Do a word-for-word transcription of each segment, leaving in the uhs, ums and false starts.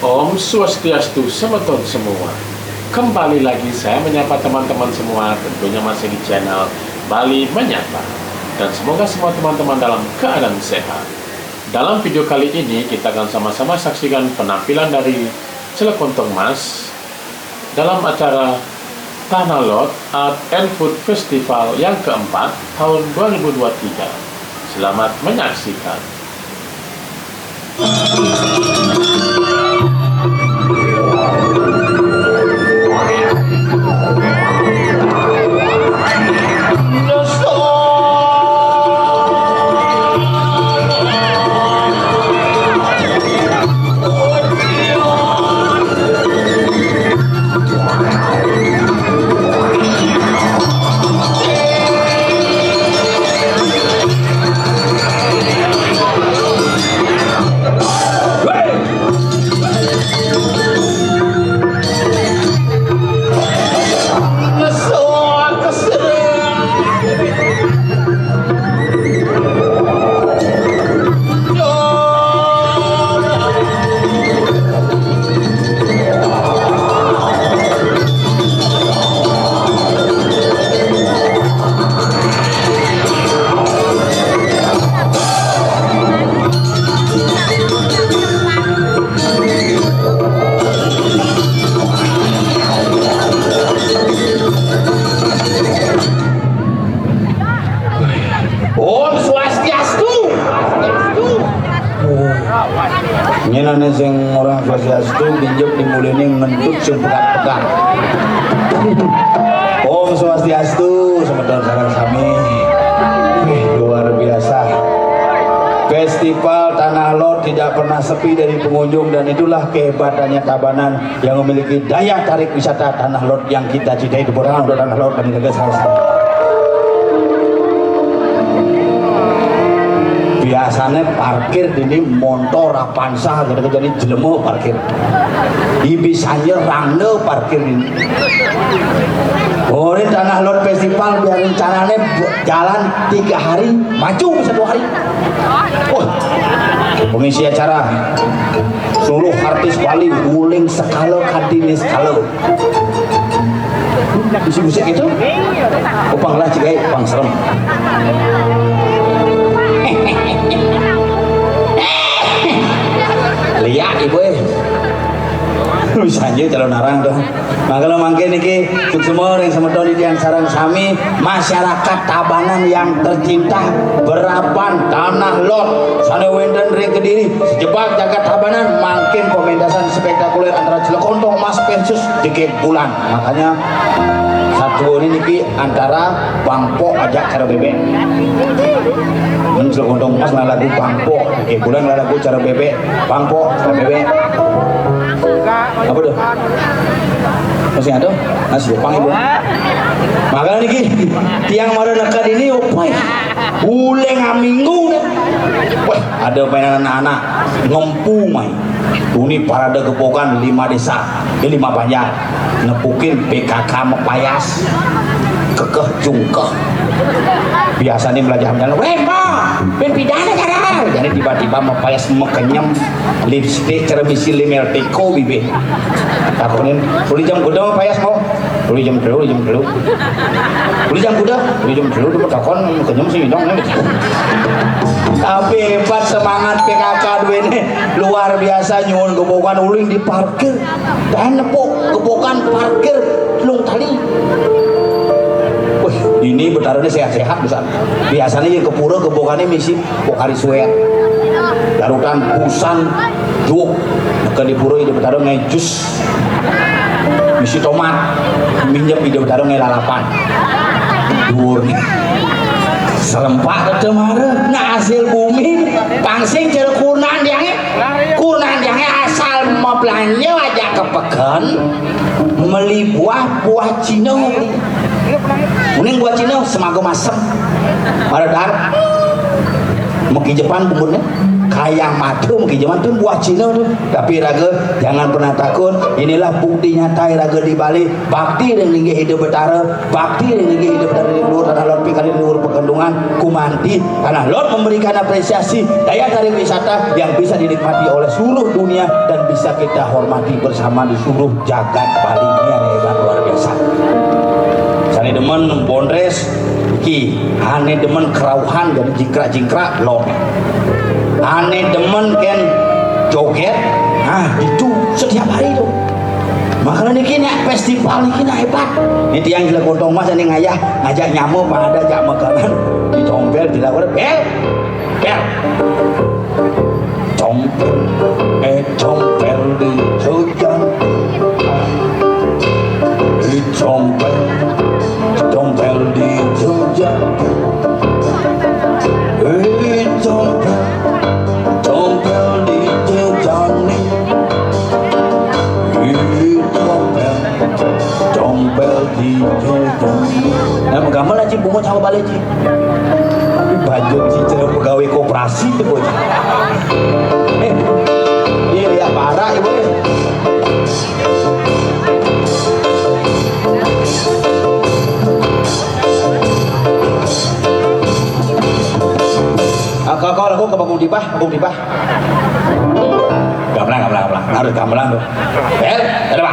Om Swastiastu semeton semua. Kembali lagi saya menyapa teman-teman semua, tentunya masih di channel Bali Menyapa. Dan semoga semua teman-teman dalam keadaan sehat. Dalam video kali ini kita akan sama-sama saksikan penampilan dari Celekontong Mas dalam acara Tanah Lot Art and Food Festival yang keempat tahun dua ribu dua puluh tiga. Selamat menyaksikan. Om Swastiastu. Nyén ané sing ora Swastiastu, genjot di mulini ngentut sing pegat-pegat. Om Swastiastu, semeton sareng sami. Wih, luar biasa. Festival Tanah Lot tidak pernah sepi dari pengunjung, dan itulah kehebatannya Tabanan yang memiliki daya tarik wisata Tanah Lot yang kita cintai. Tepuk tangan untuk Tanah Lot dan juga sama-sama. Biasanya parkir ini montor, Avanza, gitu, jadi jelema parkir. Ibi sanya rangda parkir ini. Oh, ini Tanah Lot Festival, biar rencananya bu-, jalan tiga hari, maju satu hari. Wah, pengisi acara seluruh artis Bali, uling sekala, kadini sekala. Musik-musik itu, upang lah cigai, upang serem. Lihat ibu eh. Bisa aja calon arang tuh. Mangkana mangkin niki suksma ring semeton titiang sareng sami, masyarakat Tabanan yang tercinta, berapan Tanah Lot sané wénten ring Kediri, sejebag jagat Tabanan, mangkin pementasan spektakuler antara Celekontong Mas versus Jegég Bulan. Makanya satuané niki antara Bang Pok ajak cara bébék. Men Celekontong Mas ngala lagu Bang Pok, Jegég Bulan ngala lagu cara bébék. Bang Pok, cara bébék. Apa tuh? Masih ada? Masih pang ibu. Maka niki tiang mara neked ini, upai. Uling aminggu nih. Wah, ada mainan anak-anak. Ngempu mai. Tuni parade gepokan lima desa, eh, lima banjar. Nepukin P K K mapayas. Kekeh jungkeh. Biasanya belajar jalan. Weh, Mbak, pin pidana cara. Jadi tiba-tiba mapayas makenyem. Lipstik cara bisi limel teko bibir. Takonin, "Uli jam kuda mapayas mau?" "Uli jam telu, uli jam telu." "Uli jam kuda?" "Uli jam telu." Dia takon, kenyem sih dong. Tapi hebat semangat P K K duene, luar biasa, nyuwun gepokan uling di parkir. Dan nepuk gepokan parkir lung tali. Wih, ini Betara ini sehat-sehat bisa. Biasanya ya ke pura gepokannya misi Pokari suwét. Darutan pusan juk. Ke di pura Ida Betara ngaé jus. Misi tomat. Minjem Ida Betara ngaé lalapan. Dhuwur. Serempak tetep mara. Nah, hasil bumi pang sing jero kurnan tiangé. Kurnan tiangé asal mablanja ajak ke peken. Meli buah, buah Cina. Kuning buah Cina, semago masem. Mara dar. Meki Jepang bungurnya. Kayang mata mungkin zaman tu buah Cina tu. Tapi raga, jangan pernah takut. Inilah bukti nyata raga di Bali. Bakti ring linggih Ida Betara, bakti ring linggih Ida Betara di luhur tanah laut, pikali di luhur pegunungan, gumanti tanah laut memberikan apresiasi daya tarik wisata yang bisa dinikmati oleh seluruh dunia dan bisa kita hormati bersama di seluruh jagat Bali. Ini yang hebat luar biasa. Sane demen bondres, iki, ane demen kerauhan jadi jingkrak-jingkrak, lot. Ane demen ken joget, nah itu setiap hari tu. Makanya niki nek festival niki nak hebat. Ini tiang gila gontong mas, ini ngayah ngajak nyama pada jak makanan. Dicompel gila, bel, bel. Compel, eh, compel di hujan. Eh, compel, compel di hujan. Eh, compel, compel di hujan. Eh, compel, compel di hujan. Nah, menggambar aja bungut sama balik, Ji. Baju si cerah pegawai koperasi tu, Bos. Eh, iya, iya, parah, Ibu. Ah, kau, kau lagu ke Bagong Dibah, Bagong Dibah. Gamelan, gamelan, gamelan. Harus gamelan tu. Eh, ada apa?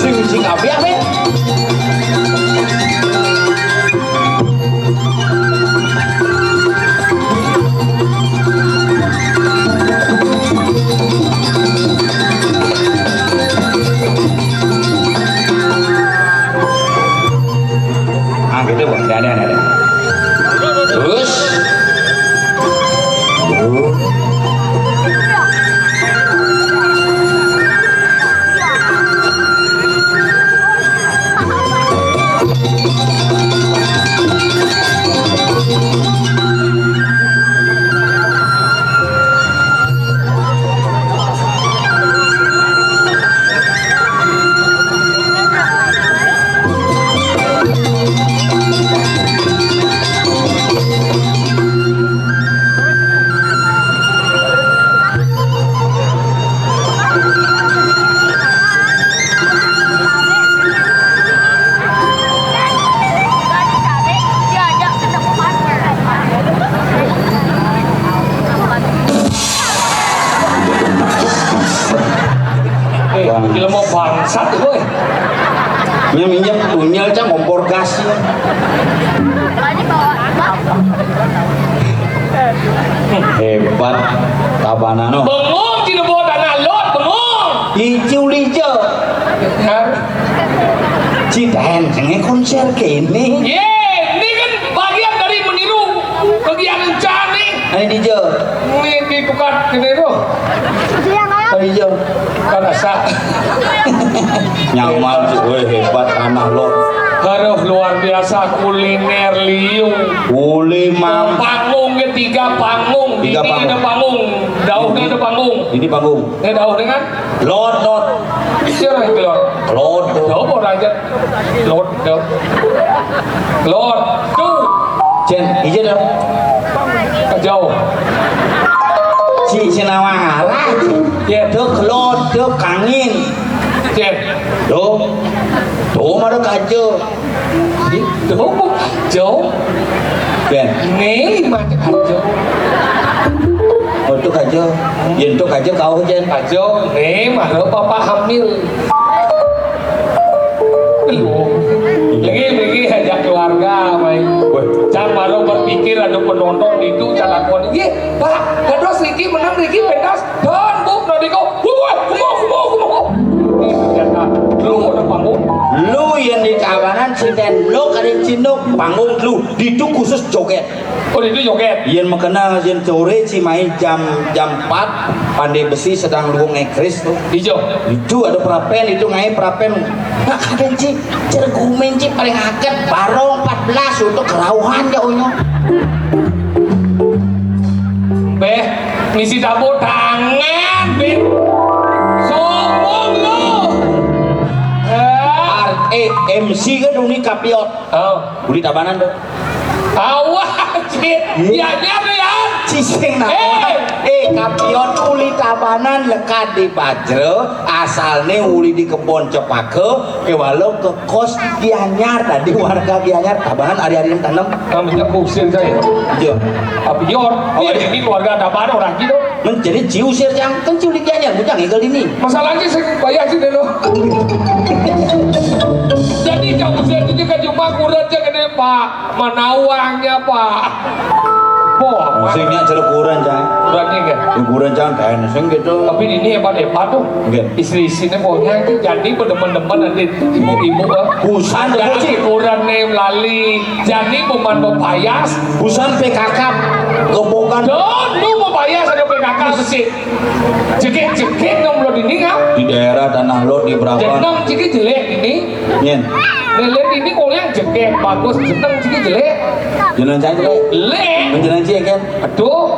Sing, sing, api, api. Ah, gitu, Bu. Ada, ada, ada, ada. Terus. Satu, boy. Nya minjem unyil cang kompor gas nya. Hebat. Tabanan, no. Bengong, cina bawa tanah lot, bengong. Icu lija. Hah? Citaen cengai konser kene. Ye, ini kan bagian dari meniru kegiatan cang nih. Ini dija. Ini ditukar kene tuh. Ini dija. Kan asa. Nyaman sih, weh, hebat tanah lot. Aduh, luar biasa kuliner liu. Uli mam. Panggung ketiga panggung. Tiga ini panggung. Ada panggung. Dauhnya ada panggung. Ini panggung. Ini dauhnya kan? Lot, lot. Siapa yang keluar? Lot. Coba aja. Lot, lot. Lot. Tuh. Cen, ija dong. Jauh. Si senawa ngarah. Ya. Dek lot, dek kangin. Cen. Tuh. Tuh mah dek aja. Tuh, jauh. Ben. Nih, mah dek aja. Oh, tuh aja. Yen tuh aja kau, Jen. Aja, nih, mah papa hamil. Lagi, lagi ajak keluarga, main. Weh. Cang baru berpikir ada penonton itu, cang lakon. Iya, Pak, dados Riki menang, Riki pentas. Dan, Bu, nanti kau, wah, wah, kumaha, kumaha, kumaha. Ini ternyata lu udah panggung. Lu yang di kawanan, si Ten, lu kali cinduk, panggung lu, ditu khusus joget. Oh, itu joget. Yen makena yen sore ci main jam, jam empat, Pandai Besi sedang luung ekris tuh. Ijo. Itu ada perapen, itu ngai perapen. Nah, kadang ci, ceregumen ci paling aget, barong empat belas untuk kerauhan jauhnya. Beh, misi tepuk tangan, Beh. Sombong lu. Eh. Ar-, eh, M C kan uni kapiot. Oh. Uli tabanan tuh. Awah, Cit. Iya. Ya, ya, ya. Cicing nah. Eh. Eh, kapion uli tabanan lekat di Bajra, asalne uli di kebon Cepaka, kewalo ke kos Gianyar tadi, warga Gianyar, tabanan ari-ari tanem. Kamu nyak kusir saya. Iya. Kapion. Oh, iya, iya. Ini keluarga tabanan orang gitu. Mencari ciu sir yang kencil di Gianyar, bujang egal ini. Masalahnya saya bayar sih dulu. Jadi jauh saya itu kan cuma kurang aja gede, Pak. Mana uangnya, Pak? Boh, Pak. Sing nya jeruk kuran, Cang. Kurannya enggak? Ya, kuran, Cang, kayak sing gitu. Tapi ini hebat-hebat tuh. Enggak. Istri-istrinya pokoknya itu jadi berdemen-demen nanti ibu-ibu, eh. Busan tuh, Cing. Kuran nih melali. Jadi pemantau payas. Busan P K K. Gebokan. Tuh, tuh mau payas ada P K K sih. Cekik-cekik dong belum ini, ah. Di daerah Tanah Lot di berapa? Jeneng cekik jelek ini. Nyen. Nih, lihat ini kalau yang cekik bagus, jeneng cekik jelek. Jeneng cekik jelek. Jelek. Jeneng cekik kan? Aduh.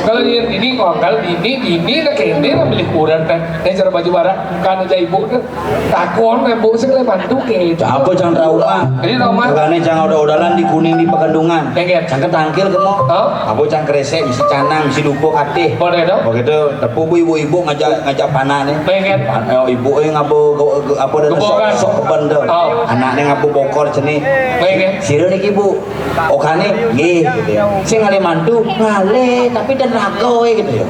Kalau yang ini, kalau ini, ini nak kene lah milih kuran kan. Ini cara baju barat, bukan aja ibu tuh. Takon, eh, Bu, sing le bantu ke. Apa cang trauma? Jadi trauma. Makanya cang udah-udalan di Kuning di Pegendungan. Pengen. Cang ketangkil kemo. Oh? Apa cang kresek, isi canang, isi dupo katih. Boleh dong. Begitu, tepuk bu ibu-ibu ngajak, ngajak panah nih. Pengen. Pan-, eh, ibu eh ngapa, ge-, ge-, apa dah sok, sok keben tuh. Oh. Anaknya ngapa bokor sini. Pengen. Sira niki, Bu. Okane, nggih, gitu ya. Sing ngalih mantu, ngalih, tapi dan raga wae gitu ya.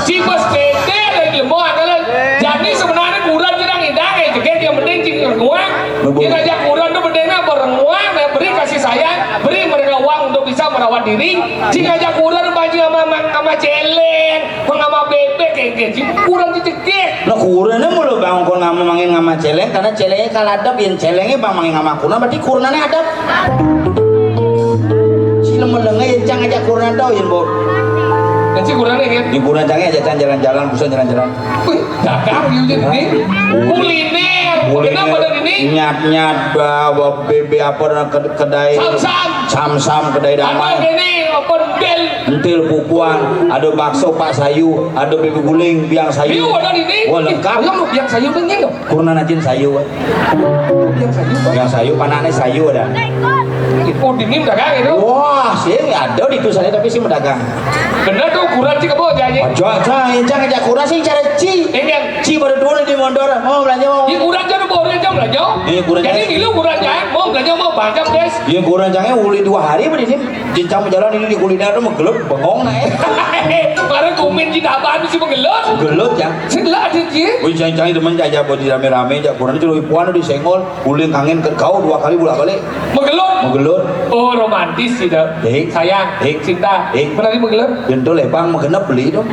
Si bos beda dari lemah, kalau jadi sebenarnya kurang, kita ngidang ya, jeget yang penting cing renguang. Betul. Kita ajak kurang tuh pentingnya apa? Renguang, ya, beri kasih sayang, beri mereka uang untuk bisa merawat diri. Cing ajak kurang banyak sama, sama, sama celeng, sama bebek, kayak gitu. Kurang tuh jeget. Nah, kurangnya mulu bang kon ngama mangin ngama celeng, karena celengnya kaladep, yang celengnya bang mangin ngama kurang, berarti kurangnya adep. Si lemelengnya yang cang ajak kurang tau, yang bor. Dan si kurangnya kan? Di kurang cangnya ajak cang jalan-jalan, busan jalan-jalan. Wih, dagang, yuk, jadi ini. Kuliner. Kuliner. Kenapa dari ini? Nyat-nyat, bawa bebe apa, dan ke-, kedai. Sam-sam. Sam-sam, kedai damai. Apa gini? Apa entil? Entil pupuan, ada bakso Pak Sayu, ada bebe guling, biang sayu. Iya, ada di ini. Wah, lengkap. Iya, lu biang sayu tuh, nyeng, dong. Kurna najin sayu. Biang sayu, Pak. Biang sayu, panaknya sayu ada. Oh, di ini dagang itu. Wah, sih ada di tulisannya, tapi sih mendagang. Bener tuh, kurang sih, kamu aja, ya. Aja, aja, yang jangan aja kurang sih, cara ci. Ini yang ci baru dulu di mondor, mau belanja, mau. Iya, kurang aja, boleh aja. Belajar. Iya, kurang Jadi ajar. Milu kurang ajar, mau belajar mau bangkam, guys. Iya, kurang ajar, uli dua hari apa ini? Jencang berjalan ini di kuliner tuh menggelut, bengong naik. Baru kumin kita abang mesti menggelut. Gelut ya. Sing lah ada ji. Wih, jangan-jangan temen aja buat rame-rame aja. Kurang itu lebih puan di senggol, uling kangen ke kau dua kali bolak-balik. Menggelut. Menggelut. Oh, romantis gitu. Hei. Sayang, Hei. Cinta. Hei. Pernah di menggelut? Jendol lepang menggenep beli dong.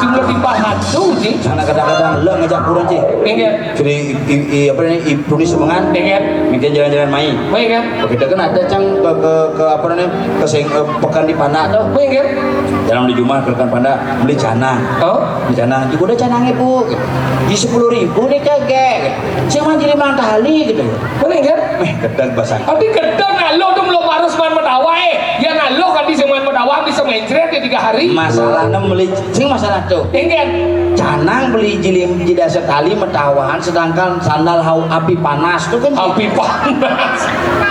Jumlah tipe hantu ji. Sana kadang-kadang lo ngajak kurang ji. Ingat. Jadi i, i, apa nih, i, tulis semengan. Ingat. Mungkin jalan-jalan main. Ingat. Kita kan ada cang ke, ke, ke apa namanya, ke sing, eh, pekan di Panak tuh. Ingat. Dalam di rumah ke rekan Panak beli canang. Oh? Beli canang. Juga udah canangnya bu. Di sepuluh ribu nih kagak. Cuma jadi mang tali gitu. Bener kan? Eh, gedeg basah. Tapi gedeg nah lo tuh belum harus main metawa eh. Ya nah lo kan bisa main metawa bisa main jret ya tiga hari. Masalahnya beli sing masalah tuh. Ingat. Canang beli jilim jeda setali metawahan sedangkan sandal hau api panas tuh kan. Api panas.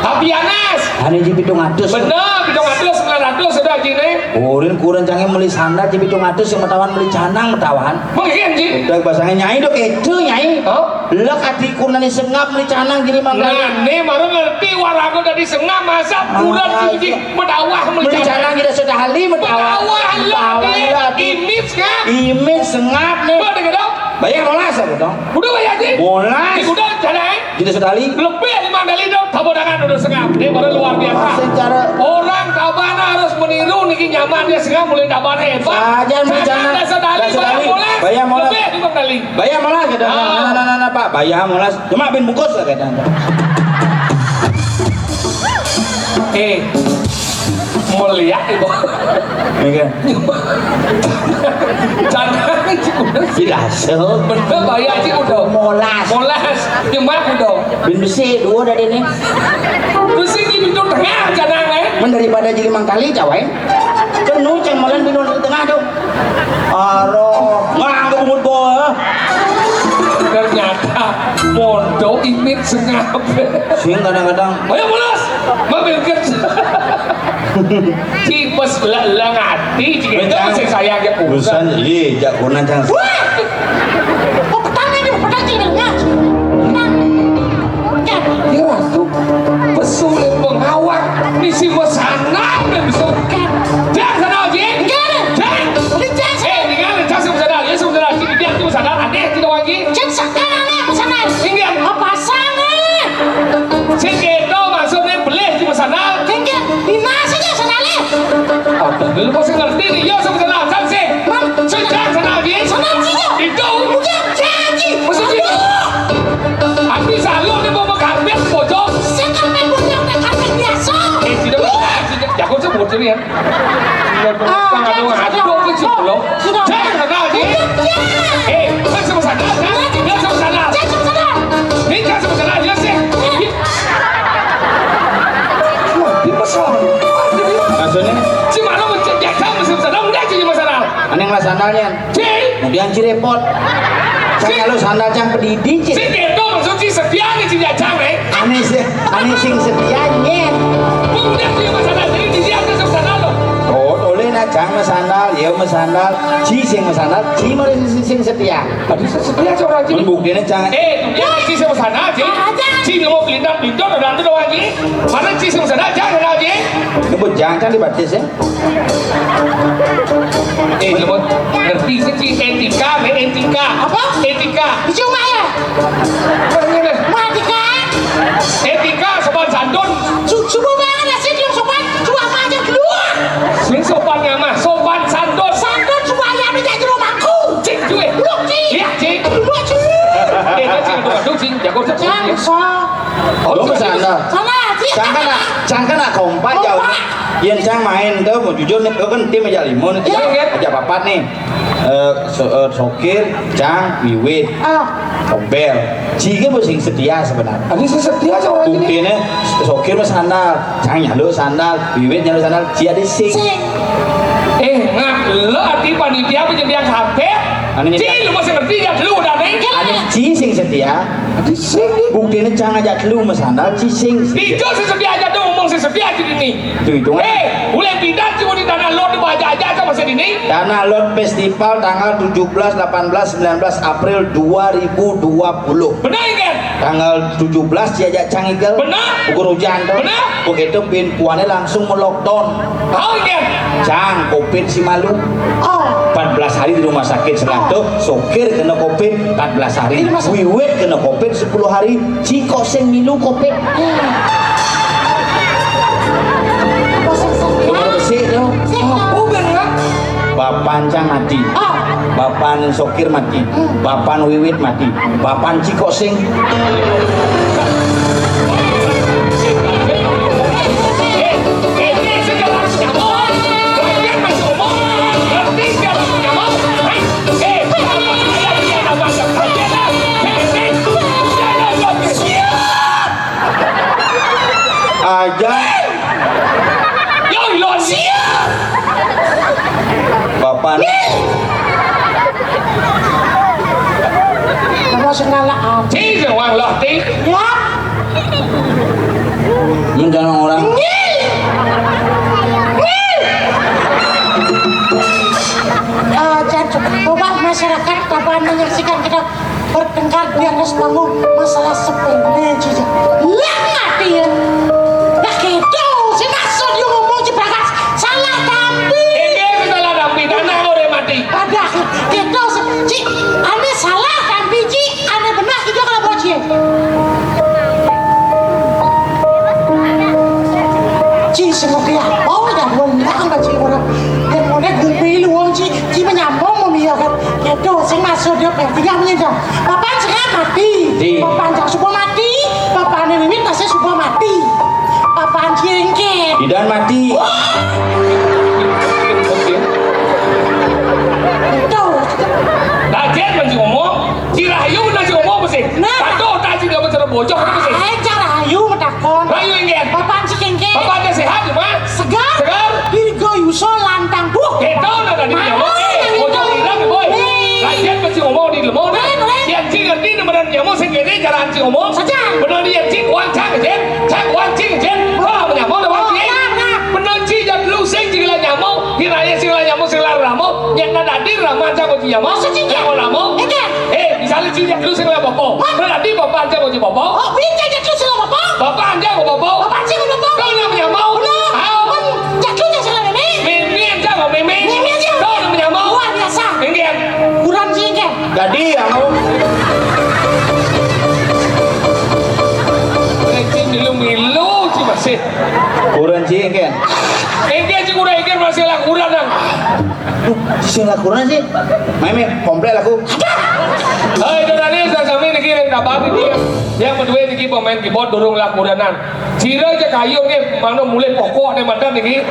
Api panas. Ane ji pitung atus. Bener, pitung atus, sembilan ratus sudah ji nih. Kurin kurin cange beli sandal ji pitung atus yang metawahan beli canang metawahan. Mungkin ji. Udah basangnya nyai dok itu nyai. Oh? Lek ati kurna ni sengap ni canang jadi mangga. Nah, ni baru ngerti warago dari sengap masa bulan Ah, suci iya. Bedawah Beli mencapai. Canang kita sudah hali bedawah. Bedawah lo Bedawah dia lo ati. Imit sengap. Imit sengap ni. Kau dengar dong? Bayar molas aku dong. Udah bayar sih. Molas. Udah jalan. Kita sudah hali. Lebih lima kali dong. Tepuk tangan udah sengap. Ini baru luar biasa. Secara Orang tabana harus meniru niki nyaman dia sengap mulai tabana hebat. Saja beli canang. Dah sudah hali. Dah sudah hali. Bayar molas. Bayar molas. Lebih lima kali. Bayar molas kita. Ah. Nah, nah, nah, nah, Pak. Bayar molas. Cuma bin bungkus lah kata. Eh, mulia ibu. Iya. Jangan sih udah. Tidak sel. Bener bayar sih udah. Molas. Molas. Cuma udah. Bin besi dua dari ini. Terus ini pintu tengah jangan eh. Men daripada jadi mangkali cawain. Kenu ceng molen bin di tengah tuh. Aroh, nganggo bungut bola. Ternyata mondo imit sengap. Sing kadang-kadang. Ayo mulus, mobil kerja. Tipes lelang hati, jika itu Bencang. Masih saya aja Busan, iya, jak kunan cang. Wah! Kok petang ini, petang ini, petang. Petang. Petang. Ya, waduh. Pesulit mengawak, misi mesana, dan bisa. Petang. Jangan sana, Jin. Enggak ada. Jangan. Udah, jangan. Eh, dengan, jangan sama sana. Ya, sama sana. Sini, dia tuh sana. Aneh, tidak lagi. Jangan sekarang, aneh, sama sana. Enggak. Apa sana? Sing keto maksudnya beli di sana. Enggak. Di mana saja sana, leh? Apa? Lu pasti ngerti nih. Ya, sama sana. Sama sih. Mam, Sejak sana, Jin. Sana, Jin. Itu. Udah, jangan, Jin. Mesti Jin. Aduh. Tapi selalu nih mau karpet pojok. Saya karpet pojok, karpet biasa. Eh, tidak. Tidak. Jago sebut sini ya. Tidak. Ah, Jangan ada ada. Aduh, kecil belum. Sudah. Jangan kenal, Jin. Iya. Eh, kan sama sana, kan? Iya, sama sana. Saya sama sana. Ini kan sama sana aja sih. Wah, dia masalah. Maksudnya? Si Mano mencet jajang sama sana, udah aja masalah. Aneh ngelah sandalnya. Cing. Kemudian ci repot. Cang nyalo sandal cang pedidi ci. Sing keto maksud ci setia nih ci jajang eh. Aneh sih, aneh sing setia nyet. Kemudian dia masalah jadi dia ada sama sana lo. Oh, toleh na cang mesandal, ya mesandal, ci sing mesandal, ci mari sing, sing setia. Tadi saya setia seorang ci. Mun buktine cang. Eh, dia ci sama sana ci. Ci nemu kelindan pintu ada nanti doang ci. Mana ci sama sana cang kenal ci. Nyebut jang cang dibatis ya. Eh, nyebut ngerti sih ci etika, me etika. Apa? Etika. Cuma ya. Ini deh. Matika. Etika sopan santun. Su- Subuh banget ya sih dia sopan. Coba apa aja keluar. Sing sopan ngamah, sopan santun. Santun supaya ada jadi rumahku. Cik, cuy. Lu, Ci. Iya, Cik. Lu, Ci. Eh, dia Cik, aduh, aduh, Cik, jago, Cik. Jangan sok. Oh, Lu Cik, kesana. Sana, Ci. Cang kena, cang kena kompak Kompak. Jauh. Yen cang main tuh, mau jujur nih, tuh kan tim aja limo nih. Iya. Aja papat nih. Eh, so- eh, sokir, cang, wiwit. Ah. Tombel. Ci ki sing setia sebenarnya. Ada sing setia sama orang ini. Buktinya sokir mah sandal, cang nyalu sandal, wiwit nyalu sandal, ci ada sing. Sing. Eh, ngap lo arti panitia apa jadi yang kafe? Ci, lu masih ngerti ya, lu udah nih. Ada ci sing setia. Buktiné cang ajak lu mesandal ci sing setia. Ijo sing setia aja tuh, ngomong sing setia aja dini. Itu hitungan. Eh, boleh pindah ci di tanah lot, di aja aja sama sedini. Tanah Lot Festival tanggal tujuh belas, delapan belas, sembilan belas April dua ribu dua puluh. Benar, kan? Tanggal tujuh belas diajak cang igel. Benar. Ukur hujan tuh. Benar. Begitu bin puane langsung melockdown. Oh, iya. Cang covid si malu. Oh. Empat belas hari di rumah sakit, setelah tuh sopir kena covid empat belas hari. Wiwit kena covid sepuluh hari. Ci kok sing milu covid. Bener besi tuh. Oh, bener. Bapan cang mati. Ah. Bapan sokir mati. Bapan wiwit mati. Bapan ci kok sing. Aja. Yo, lo siap. Bapak. Kamu sing ngalak apa? Ci, sing wong lohti. Ya. Menjangan orang. Ngil. Ngil. Eh, jangan coba masyarakat apa menyaksikan kita bertengkar di atas panggung masalah sepele, Cica. Lah, mati ya. Lah, gitu. Si maksud yo ngomong jebakan salah tampi. Iki salah tampi, tanah ora mati. Ada, gitu. Ci, ane salah tampi, Ci. Ane benar, Cica kalau bocil. Ci, semoga ya. Oh, ya, benar, Ci, orang. Yang mau naik bumi lu, Ci. Ci menyambung, mau iya, kan. Gitu, sing maksud dia, Pak. Tiga menit, dong. Papan sing mati. Di. Papan cang suba mati. Papan wiwit masih suba mati. Papan jengket. Idan mati. Wah. Itu. Dajen masih ngomong. Ci Rahayu masih ngomong masih. Nah. Satu, tak sih dia bicara bocor masih. Eh, cara ayu matakon. Rahayu inggih. Papan si jengket. Papan dia sehat, cuma. Segar. Segar. Dirgo Yuso lantang. Duh. Keto na tadi nyamuk. Eh, ojo bilang, boy. Rakyat mesti ngomong di lemah, nah. Yang ci ngerti ni benar nyamuk sing kene jalan ci ngomong. Saja. Benar ni yang ci kuan cang, Jen. Cang kuan cing, Jen. Ah, menyamuk dah, Jen. Benar ci jat lu sing ci lah nyamuk. Hiraya sing lah nyamuk, sing lah ramuk. Yang na dadi ramuk cang mesti nyamuk. Saja, Jen. Nyamuk ramuk. Eh, misalnya ci jat lu sing lah bopo. Berarti bapak cang mesti bopo. Oh, bisa jat lu sing lah bopo. Bapak aja mau bobo. Bapak aja mau bobo. Kau nak menyamau? Benar. Kau. Kan jatuhnya salah meme. Meme aja mau meme. Meme aja. Kau nak menyamau? Luar biasa. Meme. Kurang sih, Ken. Jadi ya mau. Ini milu-milu sih masih. Kurang sih, Ken. Ini sih kurang, ini masih lah kurang, Nang. Duh, sing lakuran sih. Main, main, komplek laku. Hai, saudara, saya sami niki ring tabar niki. Yang berdua niki pemain keyboard durung lakuranan. Sira aja kayu nggih, mano mulih pokok nih mantan niki.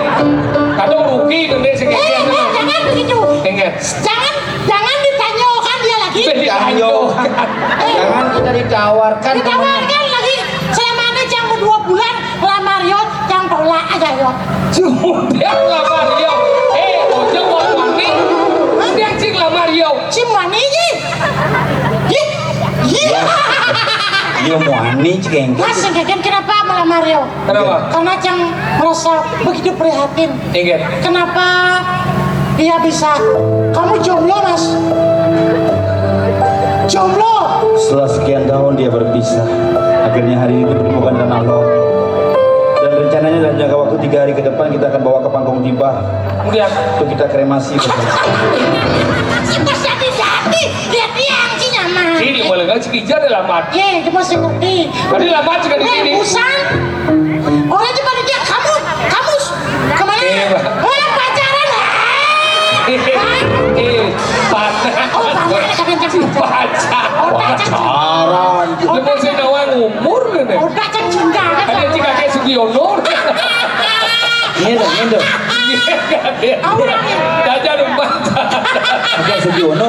Kadang rugi gede sing. Eh, eh, jangan begitu. Ingat. Jangan, jangan ditanyakan dia lagi. Ditanyakan. Eh. Jangan kita ditawarkan. Ditawarkan lagi. Selama ini yang berdua bulan ngelamar yo, yang tolak aja yo. Sudah ngelamar yo. Eh, ojo mau mani. Dia cing lamar yo. Cing mani ji. Ji. Ji. Dia mau mani, ceng. Mas, kenapa melamar yo? Kenapa? Karena cang merasa begitu prihatin. Inggih. Kenapa dia bisa? Kamu jomblo, Mas? Jomblo. Setelah sekian tahun dia berpisah, akhirnya hari ini dipertemukan dengan Allah. Dan rencananya dalam jangka waktu tiga hari ke depan kita akan bawa ke Pangkong Tiba. Kemudian? Untuk kita kremasi bersama. Masih pas jadi-jadi. Lihat dia yang si nyaman. Sini, boleh nggak? Sekejap dia lambat. Ye, cuma saya ngerti. Tadi lambat juga di sini. Busan. Orang cuma dia, kamu, kamu s-, kemana? Eh, Pak. Eh, pacaran. Eh, eh, pacaran. Oh, pacaran, kata dia. Pacaran. Oh, pacaran. Pacaran. Lu masih nawang umur nih. Udah, kan cinta, kan. Ada si kakek Sugiono. Ngindo, ngindo. Apa lagi? Jajan umpat. Kakek Sugiono.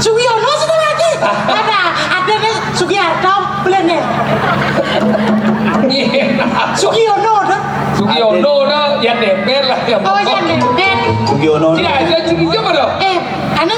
Sugiono satu lagi. Ada, ada nih Sugiharto, belum nih. Iya. Sugiono, dah. Sugiono, dah. Ya, nempel lah, ya. Oh, ya, nempel. Sugiono. Iya, aja curiga apa, dah? Eh, anu,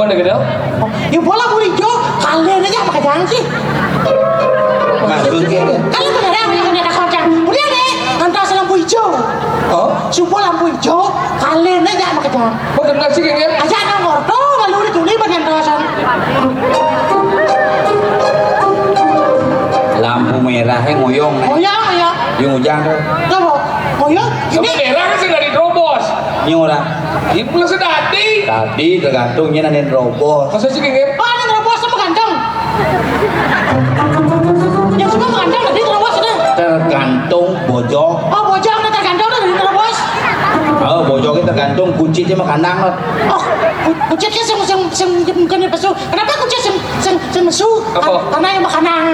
Mana gitu? Ya bola buri jo, kalian aja pakai janji. Maksudnya? Kalau beneran yang punya kocang, udah deh, ngantos lampu hijau. Oh? Subuh lampu hijau, kalian aja pakai janji. Bener sih, Geng, ya? Aja nang orto, lalu dituli bagian kawasan. Lampu merahnya ngoyong, nih. Ngoyong, ngoyong. Yang hujan tuh. Coba, ngoyong. Lampu ini merah kan sih nggak diterobos. Ini orang. Ini belum sedati. Tadi tergantungnya nanti nerobos. Masa sih, Geng, ya? Oh, ada nerobos sama ganteng. Yang suka ganteng tadi nerobos sudah. Tergantung bojok. Oh, bojok, nah, tergantung tuh dari nerobos. Oh, bojoknya tergantung kunci dia mah kandang, Mat. Oh, ku-, kucitnya sing, sing, sing, bukan pesu. Kenapa kucit sing, sing, sing mesu? Apa? Kan-, karena yang makanan.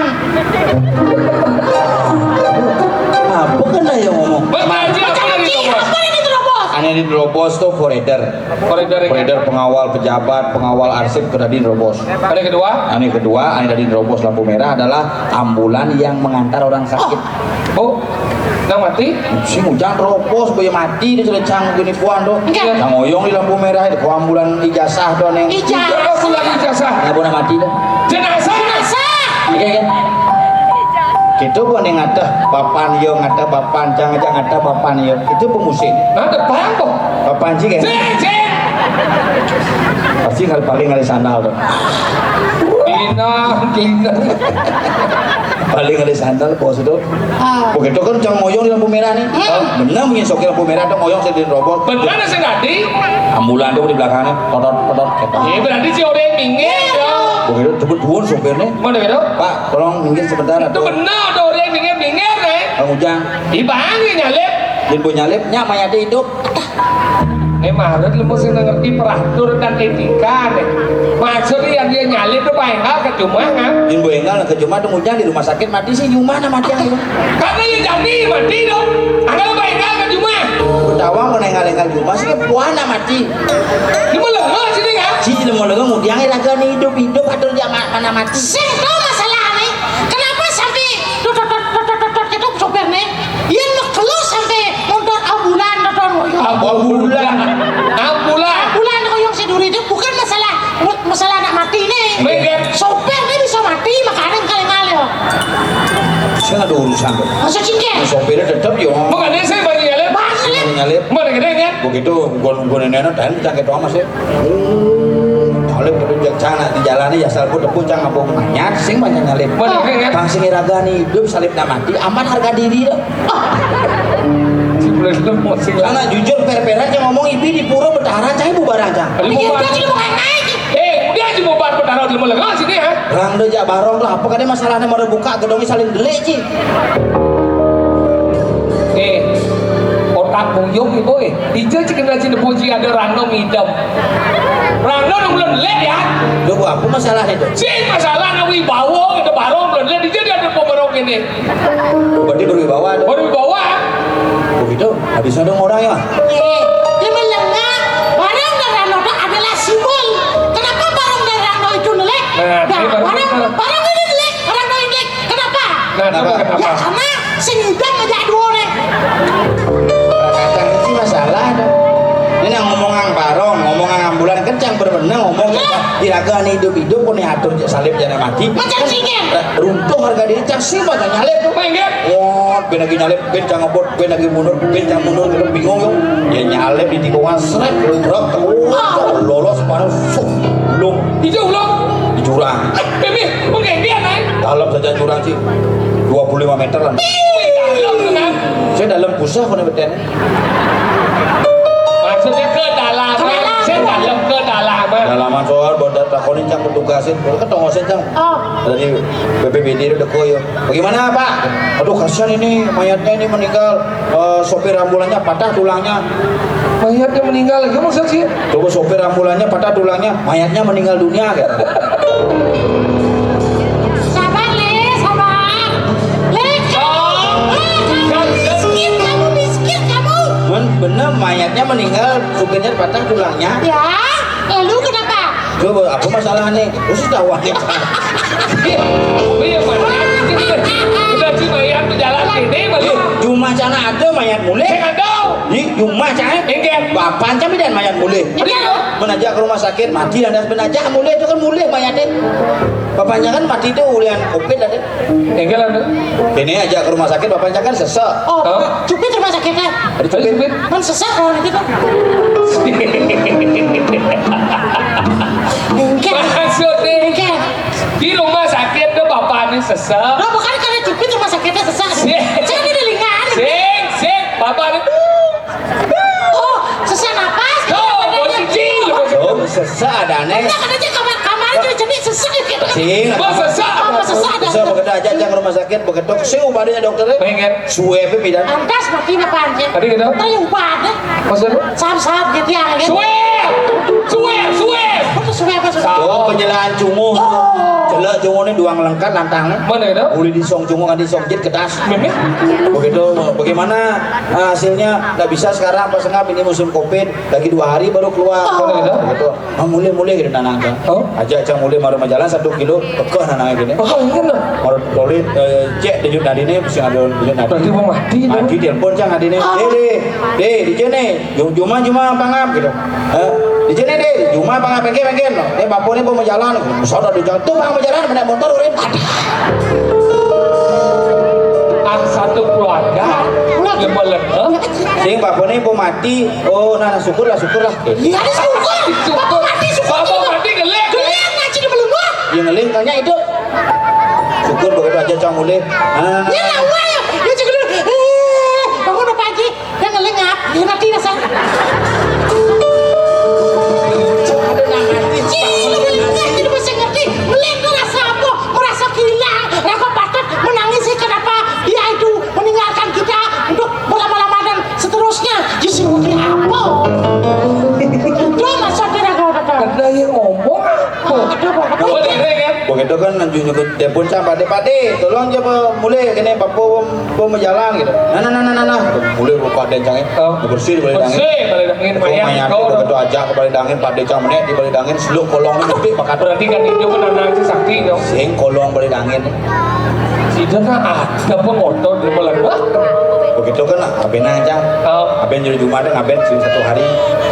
Apa kena yang ngomong? Betul, apa yang diterobos? Apa yang diterobos? Aneh diterobos tuh koridor. Koridor yang Koridor pengawal pejabat, pengawal arsip ke tadi nerobos. Ada kedua? Aneh kedua, aneh tadi nerobos lampu merah adalah ambulan yang mengantar orang sakit. Oh, nang mati? Si Mujang robos, boya mati di celecang gini puan tuh. Enggak. Nang oyong di lampu merah, itu ambulan ijazah tuh, Neng. Ijazah. Ijazah, ambulan ijazah. Nggak pernah mati dah. Jenazah. Jenazah. Iya, kan? Gitu pun yang ngata papan yo, ngata papan, jangan, jangan ngata papan yo. Itu pemusik. Nah, depan kok. Papan sih, kan? Sing, sing. Pasti kalau paling ada sandal tuh. Dina, dina. Paling ada sandal, bos itu. Ah. Begitu kan cang moyong di lampu merah nih. Hmm. Bener, mungkin sopir lampu merah tuh moyong saya di robot. Bener sih tadi. Ambulan tuh di belakangnya, totot, totot, gitu. Iya, berarti si Ode minggir, ya. Begitu, cepet buan sopirnya. Mana gitu? Pak, tolong minggir sebentar. Itu atau bener, ada Ode minggir, minggir, eh. Bang Ujang. Di bang, nyalip. Di bu nyalip, nyak mayatnya hidup. Nih, Mahrud, lu mesti ngerti peraturan dan etika, nih. Maksudnya yang dia nyalip tuh bae nggak ke rumah, kan? Yang bae nggak ke rumah tuh, Ujang, di rumah sakit mati sih, di rumah nah mati yang itu. Karena ya jadi mati dong. Anggal bae nggak ke rumah. Tawa mau nenggal-nenggal di rumah sih, puan nah mati. Lu mau lengah sini, kan? Si mau lengah, mau dia ngira kan hidup, hidup atau dia ma-, mana mati. Sing tahu masalah nih. Kenapa sampai dot, dot, dot, dot, dot, dot, gitu sopir nih? Yen mekelo sampai montor ambulan, dot, dot, dot. Ambulan. Ambulan. Ambulan koyong si duri itu bukan masalah, masalah anak mati nih. Iya. Sopir nih bisa mati, makanya kali ngalih. Saya nggak ada urusan tuh. Masa cingkir? Sopirnya tetap yo. Makanya saya banyak nyalip. Banyak nyalip. Nyalip. Mana gede kan? Begitu, gua, gua nenek-nenek, dan kita ketua masih. Talib kudu cang nak di jalan ya, asal ku tepuk cang apa manyat, sing banyak nyalip. Mana, kan, kan? Tang sing iragani hidup, salib na mati, amat harga diri dah. Si Belanda mau sing. Karena jujur, per-peran cang ngomong, ibi di pura betaharan, cang ibu barang, cang. Aduh, iya, bukan. Cang ibu naik. Eh, udah aja mau bar betaharan, lu mau lengah sini, ha? Rang deh, jak barong lah, apa kadang masalahnya mau buka, gedongnya saling delik, Ci. Eh, otak buyung nih, boy. Ijo cik kena cik puji ada rano ngidam. Rano nang belum lihat ya. Lu apa masalah itu? Cik masalah nang wibawa kita baru belum lihat. Ijo dia ada pemerok ini. Berarti berwibawa tuh. Berwibawa. Begitu, habis ada orang ya. Eh, dia melengah. Barang dan rano itu adalah simbol. Kenapa barang dan rano itu nelek? Nah, nah, ini baru barang, betul. Barang ini nelek, rano ini nelek. Kenapa? Nah, kenapa? Kenapa? Ya, karena sing ngidam aja dua orang. Kadang sih masalah tuh. Ini nang ngomong ang barong, ngomong ang ambulan kencang bener-bener ngomong. Ya, Juragan hidup-hidup, pun atur salib jana mati. Macam singkir. Runtuh harga diri, cang sing baca nyalib tuh. Mengget. Wah, ben lagi nyalib, ben cang ngebut, ben lagi mundur, ben cang mundur, kita bingung yuk. Ya nyalib di tikungan, seret, truk, lolos, panas, suh, lung. Itu ulang. Di jurang. Eh, Bibi, menggebian, eh. Dalam saja jurang sih. Dua puluh lima meter lah. Ih, dalam, tenang. Saya dalam pusah, kena beten. Maksudnya kedalaman. Kedalaman. Saya dalam kedalaman. Dalaman soal, buat takonin cang petugasin, baru ketongosin cang. Oh. Dari B P B D itu deko ya. Bagaimana, Pak? Aduh, kasihan ini, mayatnya ini meninggal. Eh, sopir ambulannya patah tulangnya. Mayatnya meninggal, gimana sih? Coba sopir ambulannya patah tulangnya, mayatnya meninggal dunia, gitu. Sabar, Le, sabar. Le, kamu, Le, kamu miskin, kamu miskin, kamu. Men, bener, mayatnya meninggal, supirnya patah tulangnya. Ya, lalu kenapa? Coba, apa masalahnya? Terus tahu aja. Iya, mana? Udah si mayat di jalan ini, balik. Cuma sana ada mayat mulih. Saya nggak tahu. Di rumah saya. Enggak. Bapak cami dan mayat mulih. Iya. Menajak ke rumah sakit, mati dan menajak mulih itu kan mulih mayatnya. Bapaknya kan mati itu ulian covid ada. Enggak lah. Ini aja ke rumah sakit, bapaknya kan sesek. Oh, Hah? Cupit rumah sakitnya. Ada cupit. Cupit. Kan sesek kalau itu tuh. Enggak. Maksudnya Enggak. Di rumah sakit tuh bapaknya sesek. Lo bukan karena cupit rumah sakitnya sesek. Sing. Saya di delingan. Sing, sing, bapaknya. Oh, sesak napas. Tuh, posisi. Tuh, sesak ada aneh. Enggak, ada aja kamar-kamar aja, jadi sesak gitu. Sing. Bos sesak. Oh, sesak ada. Sesak, begitu aja, aja ke rumah sakit, begitu. Sing ubadnya dokternya. Pengen. Suwe, bidan. Lantas mati apa aja? Tadi gitu. Tadi ubadnya. Maksudnya? Sahab-sahab gitu ya, gitu. Suwe. Suwe, suwe. Apa tuh suwe apa suwe? Oh, penjelaan cunguh. Oh. Jelek cunguh ini duang lengkap lantangnya. Mana itu? Boleh disong cunguh, kan disong jit kertas. Begitu, bagaimana, eh, hasilnya? Nggak bisa sekarang, Pak Sengap, ini musim covid, lagi dua hari baru keluar. Oh. Gitu. Ah, mulih-mulih gitu nanang kan. Oh. Aja aja mulih, baru jalan satu kilo, pekeh nanang gini. Oh, iya, nah. Baru tolit, eh, cek denyut nadi ini, mesti ada denyut nadi. Berarti mau mati, Mati, telepon cang nadi ini. Ah. Deh, deh, deh, di sini. Ju-, Juma, Juma, pangap gitu. Eh, di sini deh, Juma, pangap, pengke, pengke. Eh, bapak ini mau jalan. Sono di jalan. Tuh, mau jalan, naik motor, urin. Ah, satu keluarga. Lemah-lemah. Sing bapaknya mau mati. Oh, nah, nah, syukurlah, syukurlah. Iya, ada syukur. Syukur. Bapak mati, syukur. Bapak mati, gelek. Gelek, ngaji di belum. Yang ngeling tanya itu. Syukur begitu aja cang mulih. Ah. Ya, nah, wah, ya. Ya, cek dulu. Eh, bangun apa aja? Yang ngeling ngap. Ya, mati rasa. Cek ada nang mati. Cih, lu ngeling, jadi masih ngerti. Ngeling tuh rasa apa? Merasa kehilangan, rasa patut menangis sih, kenapa dia itu meninggalkan kita untuk berlama-lama dan seterusnya. Justru apa? Itu maksudnya kau kata. Ada yang ngomong apa? Ada apa? Apa? Begitu kan, lanjut nyebut telepon sama pade, pade, tolong coba mulih kene papo pom jalan gitu. Nah, nah, nah, nah, nah, nah. Mulih pade cang, eh. Oh. Bersih, bersih. Bersih, balik dangin, mayat, mayat, kau begitu aja ke balik dangin, pade cang menek di balik dangin, seluk kolong ini, bakat. Berarti kan itu kan anak si sakti dong. Sing kolong balik dangin. Sida kan ada pengotor di malam. Begitu kan, aben aja. Oh. Aben jadi Jumat, aben sing satu hari.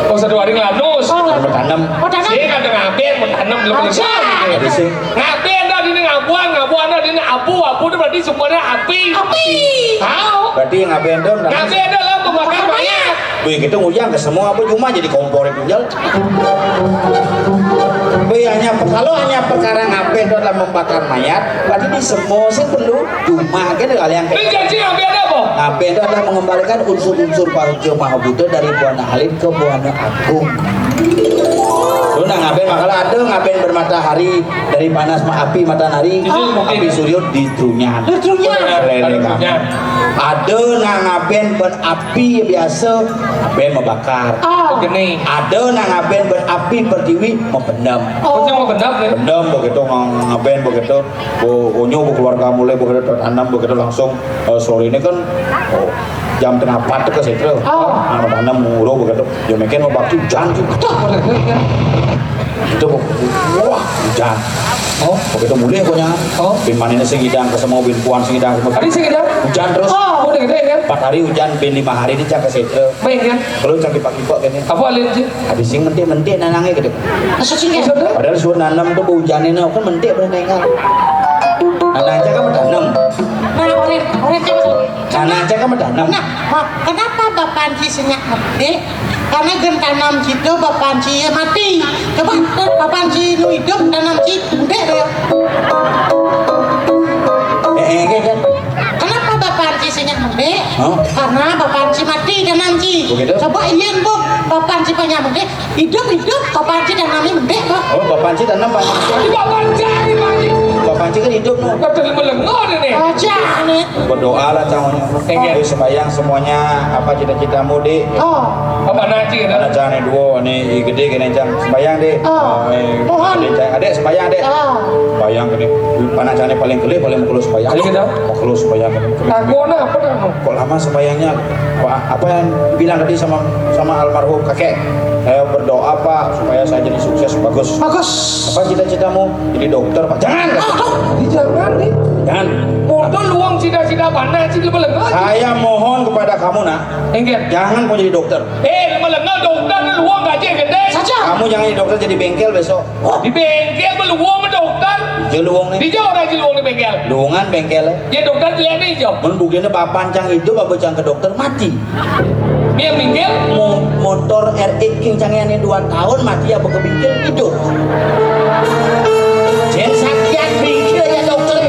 Oh, satu hari ngelanus. Oh, bertanam. Oh, tanam. Sing ada ngaben, bertanam di malam. Aja. Jadi sing. Ngaben dah dini ngabuan, ngabuan dah dini abu, abu itu berarti semuanya api. Api. Tahu? Berarti ngaben dah. Ngaben dah lah membakar mayat. Wih, gitu ngujang ke semua apa cuma jadi kompor itu jal. Wih, hanya kalau hanya perkara ngaben itu adalah membakar mayat, berarti di semua sih perlu cuma kan kalian. Ini janji ngaben apa? Ngaben itu adalah mengembalikan unsur-unsur Pak Maha Buddha dari Buana Alit ke Buana Agung. Lu nah ngaben makalah ada ngaben bermatahari dari panas ma-, api matahari, api suryo di trunyan. Di trunyan. Lele kamu. Ada nang ngaben ben api biasa, ngaben membakar. Oh. Gini. Ada nang ngaben ben api pertiwi, mempendam. Oh. Pendam begitu, ngang-, ngaben begitu. Bu, unyu, bu keluarga mulai begitu tertanam begitu langsung, eh, sore ini kan, oh, jam tengah empat ke situ. Oh. Nah, tanam mulu begitu. Ya mungkin mau bakti hujan juga. Tuh, begitu ya. Itu, Bu. Wah, hujan. Oh, begitu mulih pokoknya. Oh. Bin manehna sing ngidang ka semua, bin puan sing ngidang ka semua. Adi sing ngidang? Hujan terus. Oh, udah gede kan? Empat hari hujan, bin lima hari di cang ka setra. Main kan? Kalau cang dipaki-paki gini. Apa alin sih? Adi sing mentik-mentik nanangnya gitu. Maksud sih kan? Padahal suruh nanam tuh hujannya, nah, kan mentik bener nengal. Nanang cang kan tanam. Nah, oren, oren cang maksud. Tanah aja kan tanam. Nah, ma-, kenapa Bapak Anci senyap merdek? Karena gen tanam situ Bapak Anci mati. Coba Bapak Anci nu hidup tanam si merdek ya. Eh, eh, eh, eh. Kenapa Bapak Anci senyap merdek? Hah? Karena Bapak Anci mati tanam si. Begitu? Coba iya, Bu, Bapak Anci punya merdek. Hidup, hidup, Bapak Anci tanam ini mendek, Pak. Oh, Bapak Anci tanam, Pak. Ini Bapak Anci, Pak Anci. Bapak Anci kan hidup, no. Betul, melengah nih. Aja nih. Berdoa lah, cang. Iya. Ayo sembahyang semuanya, apa cita-citamu, Dik? Oh. Apa nanti, ya? Ada cang nih dua, nih, gede gini, cang. Sembahyang, Dik. Oh. Eh, mohon. Dik, cang. Adek, sembahyang, Dek. Oh. Sembahyang gini. Anak cang nih paling kelih, paling mau keluar sembahyang. Ayo, kita. Mau keluar sembahyang gini. Aku anak apa, dah? Kok lama sembahyangnya? Apa, apa yang bilang tadi sama, sama almarhum kakek? Saya berdoa, Pak, supaya saya jadi sukses, bagus. Bagus. Apa cita-citamu? Jadi dokter, Pak. Jangan. Ah, jangan nih. Jangan. Bodoh, luang cita-cita mana sih, lu melengah? Saya mohon kepada kamu, Nak. Enggak. Jangan mau jadi dokter. Eh, lu melengah dokter, lu luang gaji gede. Saja. Kamu jangan jadi dokter, jadi bengkel besok. Di bengkel beluang dokter. Di luang nih. Di jauh orang di luang di bengkel. Luangan bengkel. Ya dokter dilihat nih, jauh. Mun buktinya bapak cang hidup, apa cang ke dokter mati. Dia bengkel. Mo-, motor R X King cang ini dua tahun mati, apa ke bengkel hidup. Jen sakian bengkel ya dokter.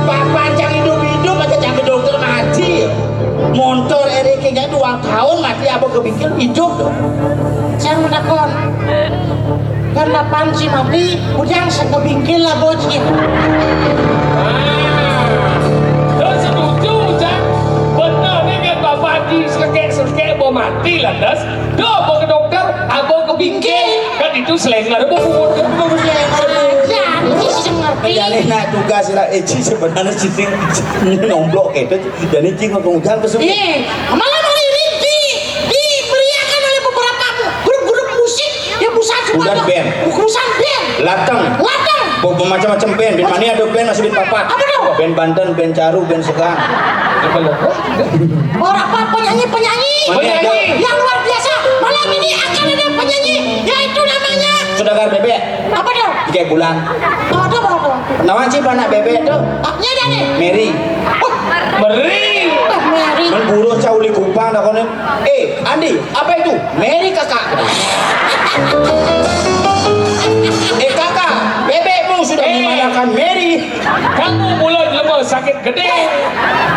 Bapak cang hidup-hidup, aja cang ke dokter mati. Motor R X King cang dua tahun mati, apa ke bengkel hidup. Saya menakon. Kan lapan si mati, ujang sekebingkil lah bocil. Ah, terus setuju, Cang. Bener nih kan Bapak Haji serekek-serekek mau mati lantas. Duh, mau ke dokter, abang kebingkil. Kan itu selenger, mau kubur ke kubur selenger. Ya, ini sih ngerti. Jadi nak tugas lah, eh, Ci, sebenarnya sih nomblok itu. Jadi Ci ngomong ujang ke sini. Iya, malah mau ini di, diberiakan oleh beberapa grup-grup musik. Ya, busan semua. Bukan tuh. Band. Busan band. Lateng. Lateng. Bo-, macam-macam band. Band mana ada band masih band papat. Apa tuh? Band Banten, band Caru, band Segang. Orang apa, penyanyi-penyanyi. Penyanyi. Yang luar biasa. Malam ini akan ada penyanyi, yaitu namanya Sudagar Bebek. Apa tuh? Tiga bulan. Oh, ada apa, apa? Nama si anak bebek tuh? Apanya ada nih? Mary. Oh. Mary. Oh, Mary. Kan buruh cauli kupang dah kono. Eh, Andi, apa itu? Mary, Kakak. Eh, Kakak, bebekmu sudah, eh, memakan Mary. Kamu mulut lemah, sakit gede.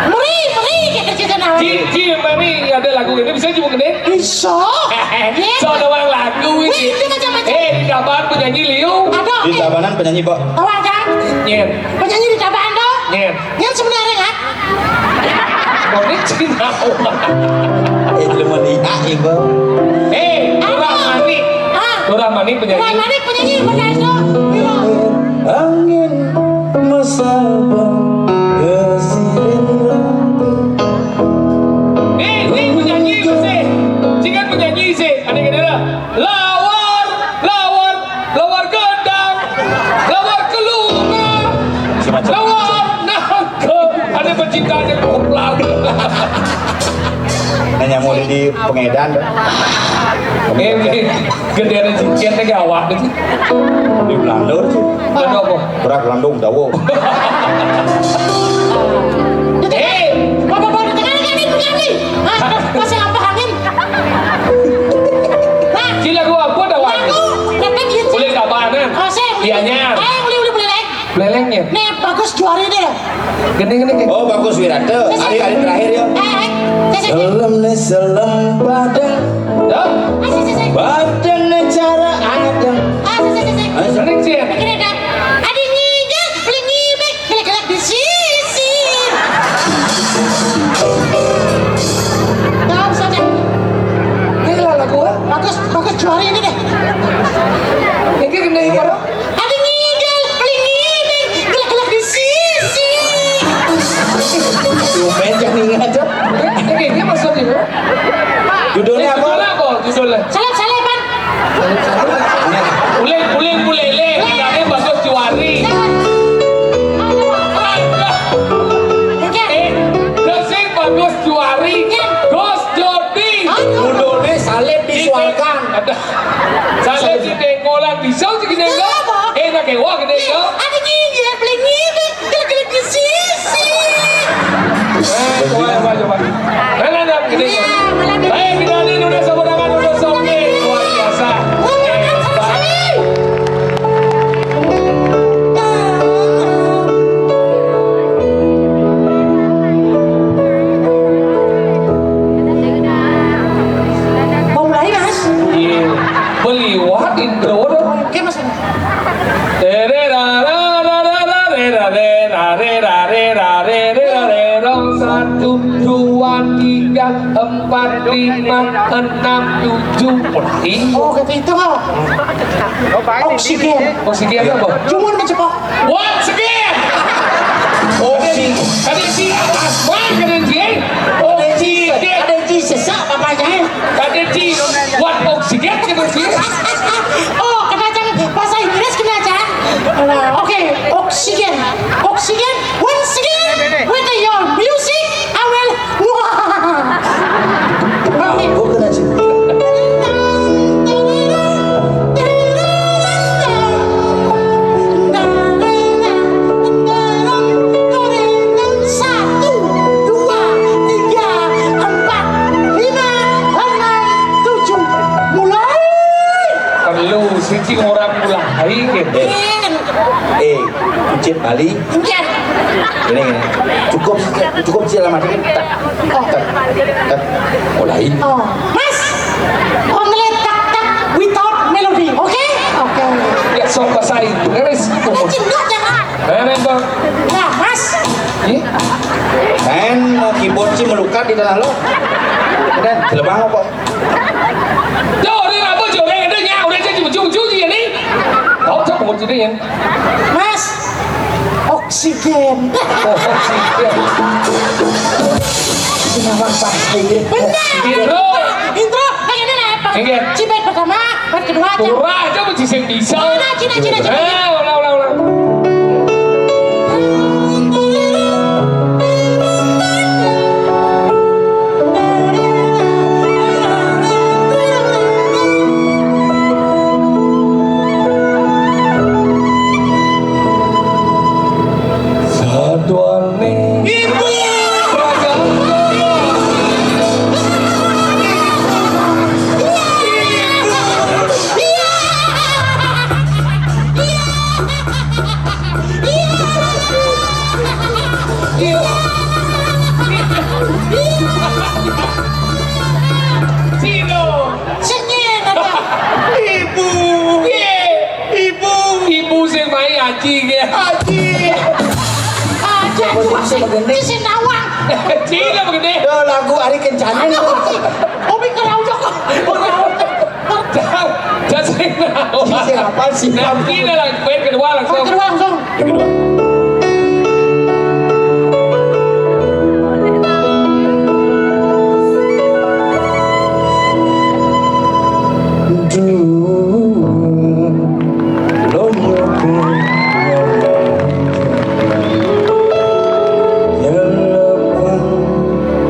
Meri, meri, kita cerita nama. Ji, Ji, Mary ada lagu gede, bisa juga gede? Bisa. Iya. So, ada orang lagu ini. Wih, itu macam-macam. Eh, di Tabanan penyanyi liu. Aduh, di, eh, Tabanan penyanyi, Pak. Tahu aja. Nyen. Penyanyi di Tabanan tuh. Nyen. Nyen sebenarnya kan? Bonek Cina. Eh, belum melihat, Ibu. Eh, Lurah Manik. Ah. Lurah Manik penyanyi. Lurah Manik penyanyi, benar itu. Angin masabang kesirindra. Eh, ini penyanyi masih. Sih kan penyanyi sih. Ada kira lawar, lawar, lawar gedang, lawar kelunga, lawar nangka. Ada penciptanya koplar. Nanya mau di pengedan. Ini gede ada cincin teh gawat sih. Di Belanda sih. Ada apa? Berak landung dawo. Eh, bapak-bapak, jangan, jangan, jangan. Ah, masih apa angin? Nah, Ci, lagu apa dah, Wan? Lagu, kata dia, Ci. Boleh kabanan? Oh, saya boleh. Dianya. Eh, boleh, boleh, boleh, Leng. Lelengnya. Nih, bagus juara deh. Gini, gini, gini. Oh, bagus Wirata. Hari, hari terakhir ya. Eh, eh, saya, saya. Selem nih, selem pada. Ya. Ah, saya, saya, saya. Pada nih cara ada. Ah, saya, saya, saya, saya. Mending sih. Pikir ada. Ada nyinyir, beli nyibek. Gelek-gelek di sisi. Tahu saja. Ini lah lagu, ah. Bagus, bagus juara ini deh. Ini gini, apa? Ada ngidal, paling ngidal, gelek-gelek di sisi. Tumben jadi ngaco. Ini, ini maksudnya, bro. Judulnya apa? Judulnya apa? Judulnya. Salam, salam, Bang. Wah, gedé, yo. Ada nyinggir, beli ngibik, gelek-gelek di sisi. Eh, coba, coba, coba. Nah, nah, nah, gedé. Iya, malah gedé. Eh, kita ini udah sama tangan, udah soke. Luar biasa. Hebat. Mau mulai, Mas? Iya. Beliwat, Indro. Oke, Mas. Satu, dua, tiga, empat, lima, enam, tujuh. Mulai. Oh, kata itu, oh. Oksigen. Oksigen apa? Cuman kecepok. What? Oksigen. Oksigen. Tadi si apa? Wah, kata si. Oksigen. Ada yang sesak papanya. Tadi si. What? Oksigen, kata si. Oh, kena cang bahasa Inggris kena cang. Oke, oksigen. Oksigen. Once again, with your music, I will. Wah. Oke. Aku kena sih. Satu, dua, tiga, empat, lima, enam, tujuh. Mulai. Perlu siji orang mulai, gitu. Eh, eh, Kucit Bali. Iya. Ini, ini. Cukup, cukup sih lama dikit. Tak, tak, tak. Mulai. Oh, Mas. Only tak, tak without melody, oke? Oke. Ya, sok pasai. Beres. Ada cendok jangan. Beres, Bang. Nah, Mas. Ih. Main keyboard sih melukat di tanah lo. Udah, jelebang apa? Yo, udah apa, Jo? Udah, udah, ya, udah, jadi ujung-ujung sih, ya, nih. Kau cak mau jadi, ya? Mas, oksigen. Oh, oksigen. Sing awak pas, iya. Benar. Intro. Intro. Pengen apa? Iya. Cibet pertama, part kedua aja. Murah aja, mesti sing bisa. Mana? Cina, Cina, Cina. Eh, ulang, ulang, ulang. Satuane. Ibu. Cino. Sing ngene ta? Ibu. Piye? Ibu. Ibu sing mai Aji ki. Aji. Aji, Aji, Aji, Aji sing nawang. Cina begini. Yo, lagu Ari Kencana. Aduh, Aji. Obi keraujok. Keraujok. Jangan, jangan sing nawang. Sing apa sih? Nah, kita langsung, kedua langsung. Kedua langsung.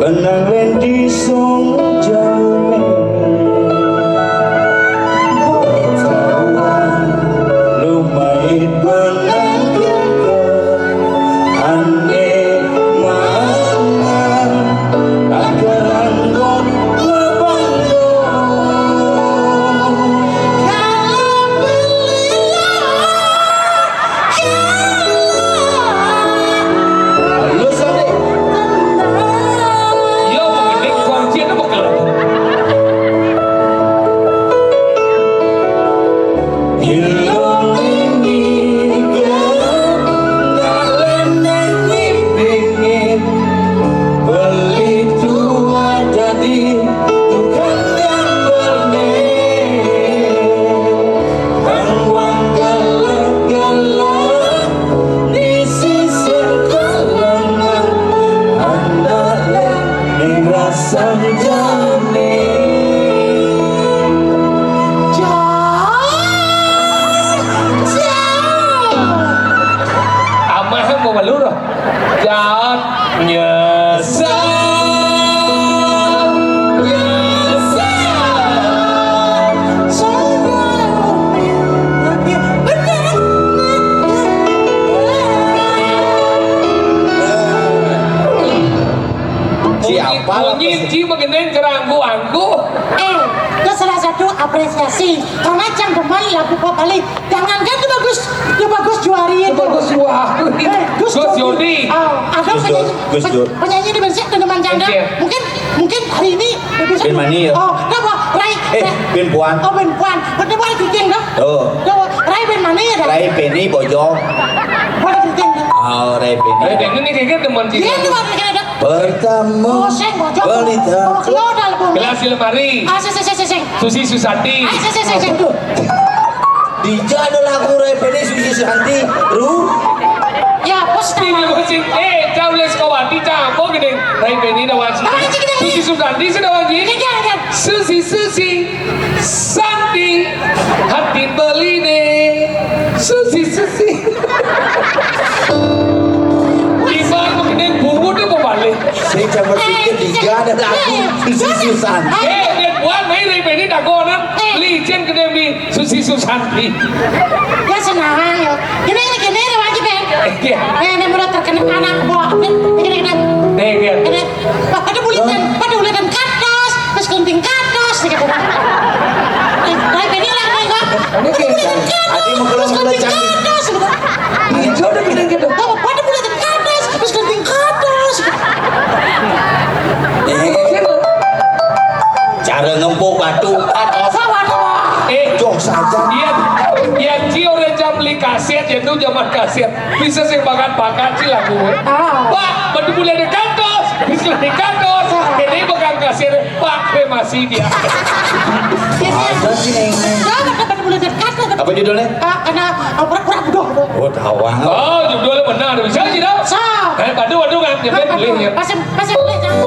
Benang lendi song jauh. Lumait benang. Nyinci mengeneng keranggu-anggu. Eh, itu salah satu apresiasi. Karena cang demen lagu pop Bali. Jangankan itu bagus, itu bagus juari itu. Bagus juari. Eh, Gus Gus Jodi. Jodi. Oh, ada Gus penyanyi, Dur, Gus pen-, Dur. Penyanyi di Indonesia itu demen cang. Iya. Mungkin, mungkin hari ini bisa. Ben Mani ya? Oh, kenapa? Rai. Eh, Rai. Ben Puan. Oh, Ben Puan. Betul, boleh keriting dong. Tuh. Tuh, Rai Ben Mani ya, dah? Rai Beni Bojong. Boleh keriting dong. Oh, Rai Beni. Rai Beni ini kayaknya demen. Iya, sih, tuh, boleh keriting dong. Pertama. Oh, sing, Bojong. Pelita. Oh, keluar dalam bumi. Gelas di lemari. Ah, sing, sing, sing, sing, sing. Susi Susanti. Ah, sing, sing, sing, sing. Dija ada lagu Rai Beni Susi Susanti. Ru. Ya, bos. Ini nama. Musim. Eh, jauh les kawati, campur gini. Rai Beni dah wajib. Ah, sing, sing, sing. Susi Susanti sudah wajib. Iya, iya, iya. Susi, Susi. Santi, hati beli nih. Susi, Susi. Ibarat begini, bungut dia mau balik. Saya coba pikir tiga ada lagu Susi Susanti. Eh, dia buat main Rai Beni dagonan. Eh. Licin gede di Susi Susanti. Ya, senang ya. Gini, gini, gini, wajib ya. Eh, iya. Eh, ini mulai terkena anak buah. Ini, ini, ini. Eh, iya. Ini. Pada bulitan, pada bulitan katos, terus gunting katos, gitu. Eh, tapi ini lah, ini kok. Ini kayak, pada bulitan katos, terus gunting katos, gitu. Iya, dia udah bilang gitu. Pada bulitan katos, terus gunting katos. Iya, gitu. Cara ngempuk batu, katos. Wah, wah, wah. Eh, jok saja. Iya, iya, Ci, orang jam beli kaset, ya tuh zaman kaset. Bisa sing bakat-bakat sih lagu. Ah. Pak, betul boleh ada kantos, bisa di kantos. Ini bakal kasir, Pak, kremasi dia. Ada sih, Neng. Jangan dapat boleh dekat. Apa judulnya? Ah, karena, ah, pura-pura bodoh. Oh, tawang. Oh, judulnya benar. Bisa sih, dah. Sa. Eh, padu, padu, nggak nyebut boleh ya. Pasang, pasang boleh, Cang.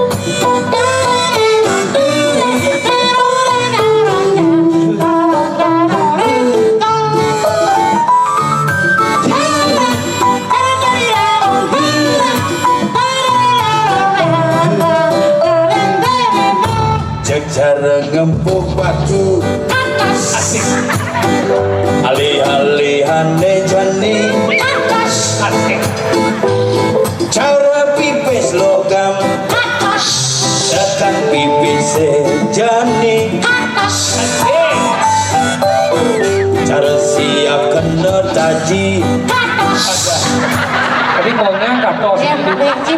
Cara ngempuk batu. Asik. Alih-alihane jani. Asik. Cara pipis logam. Tekan pipis jani. Asik. Cara siap kena taji. Tadi maunya katos.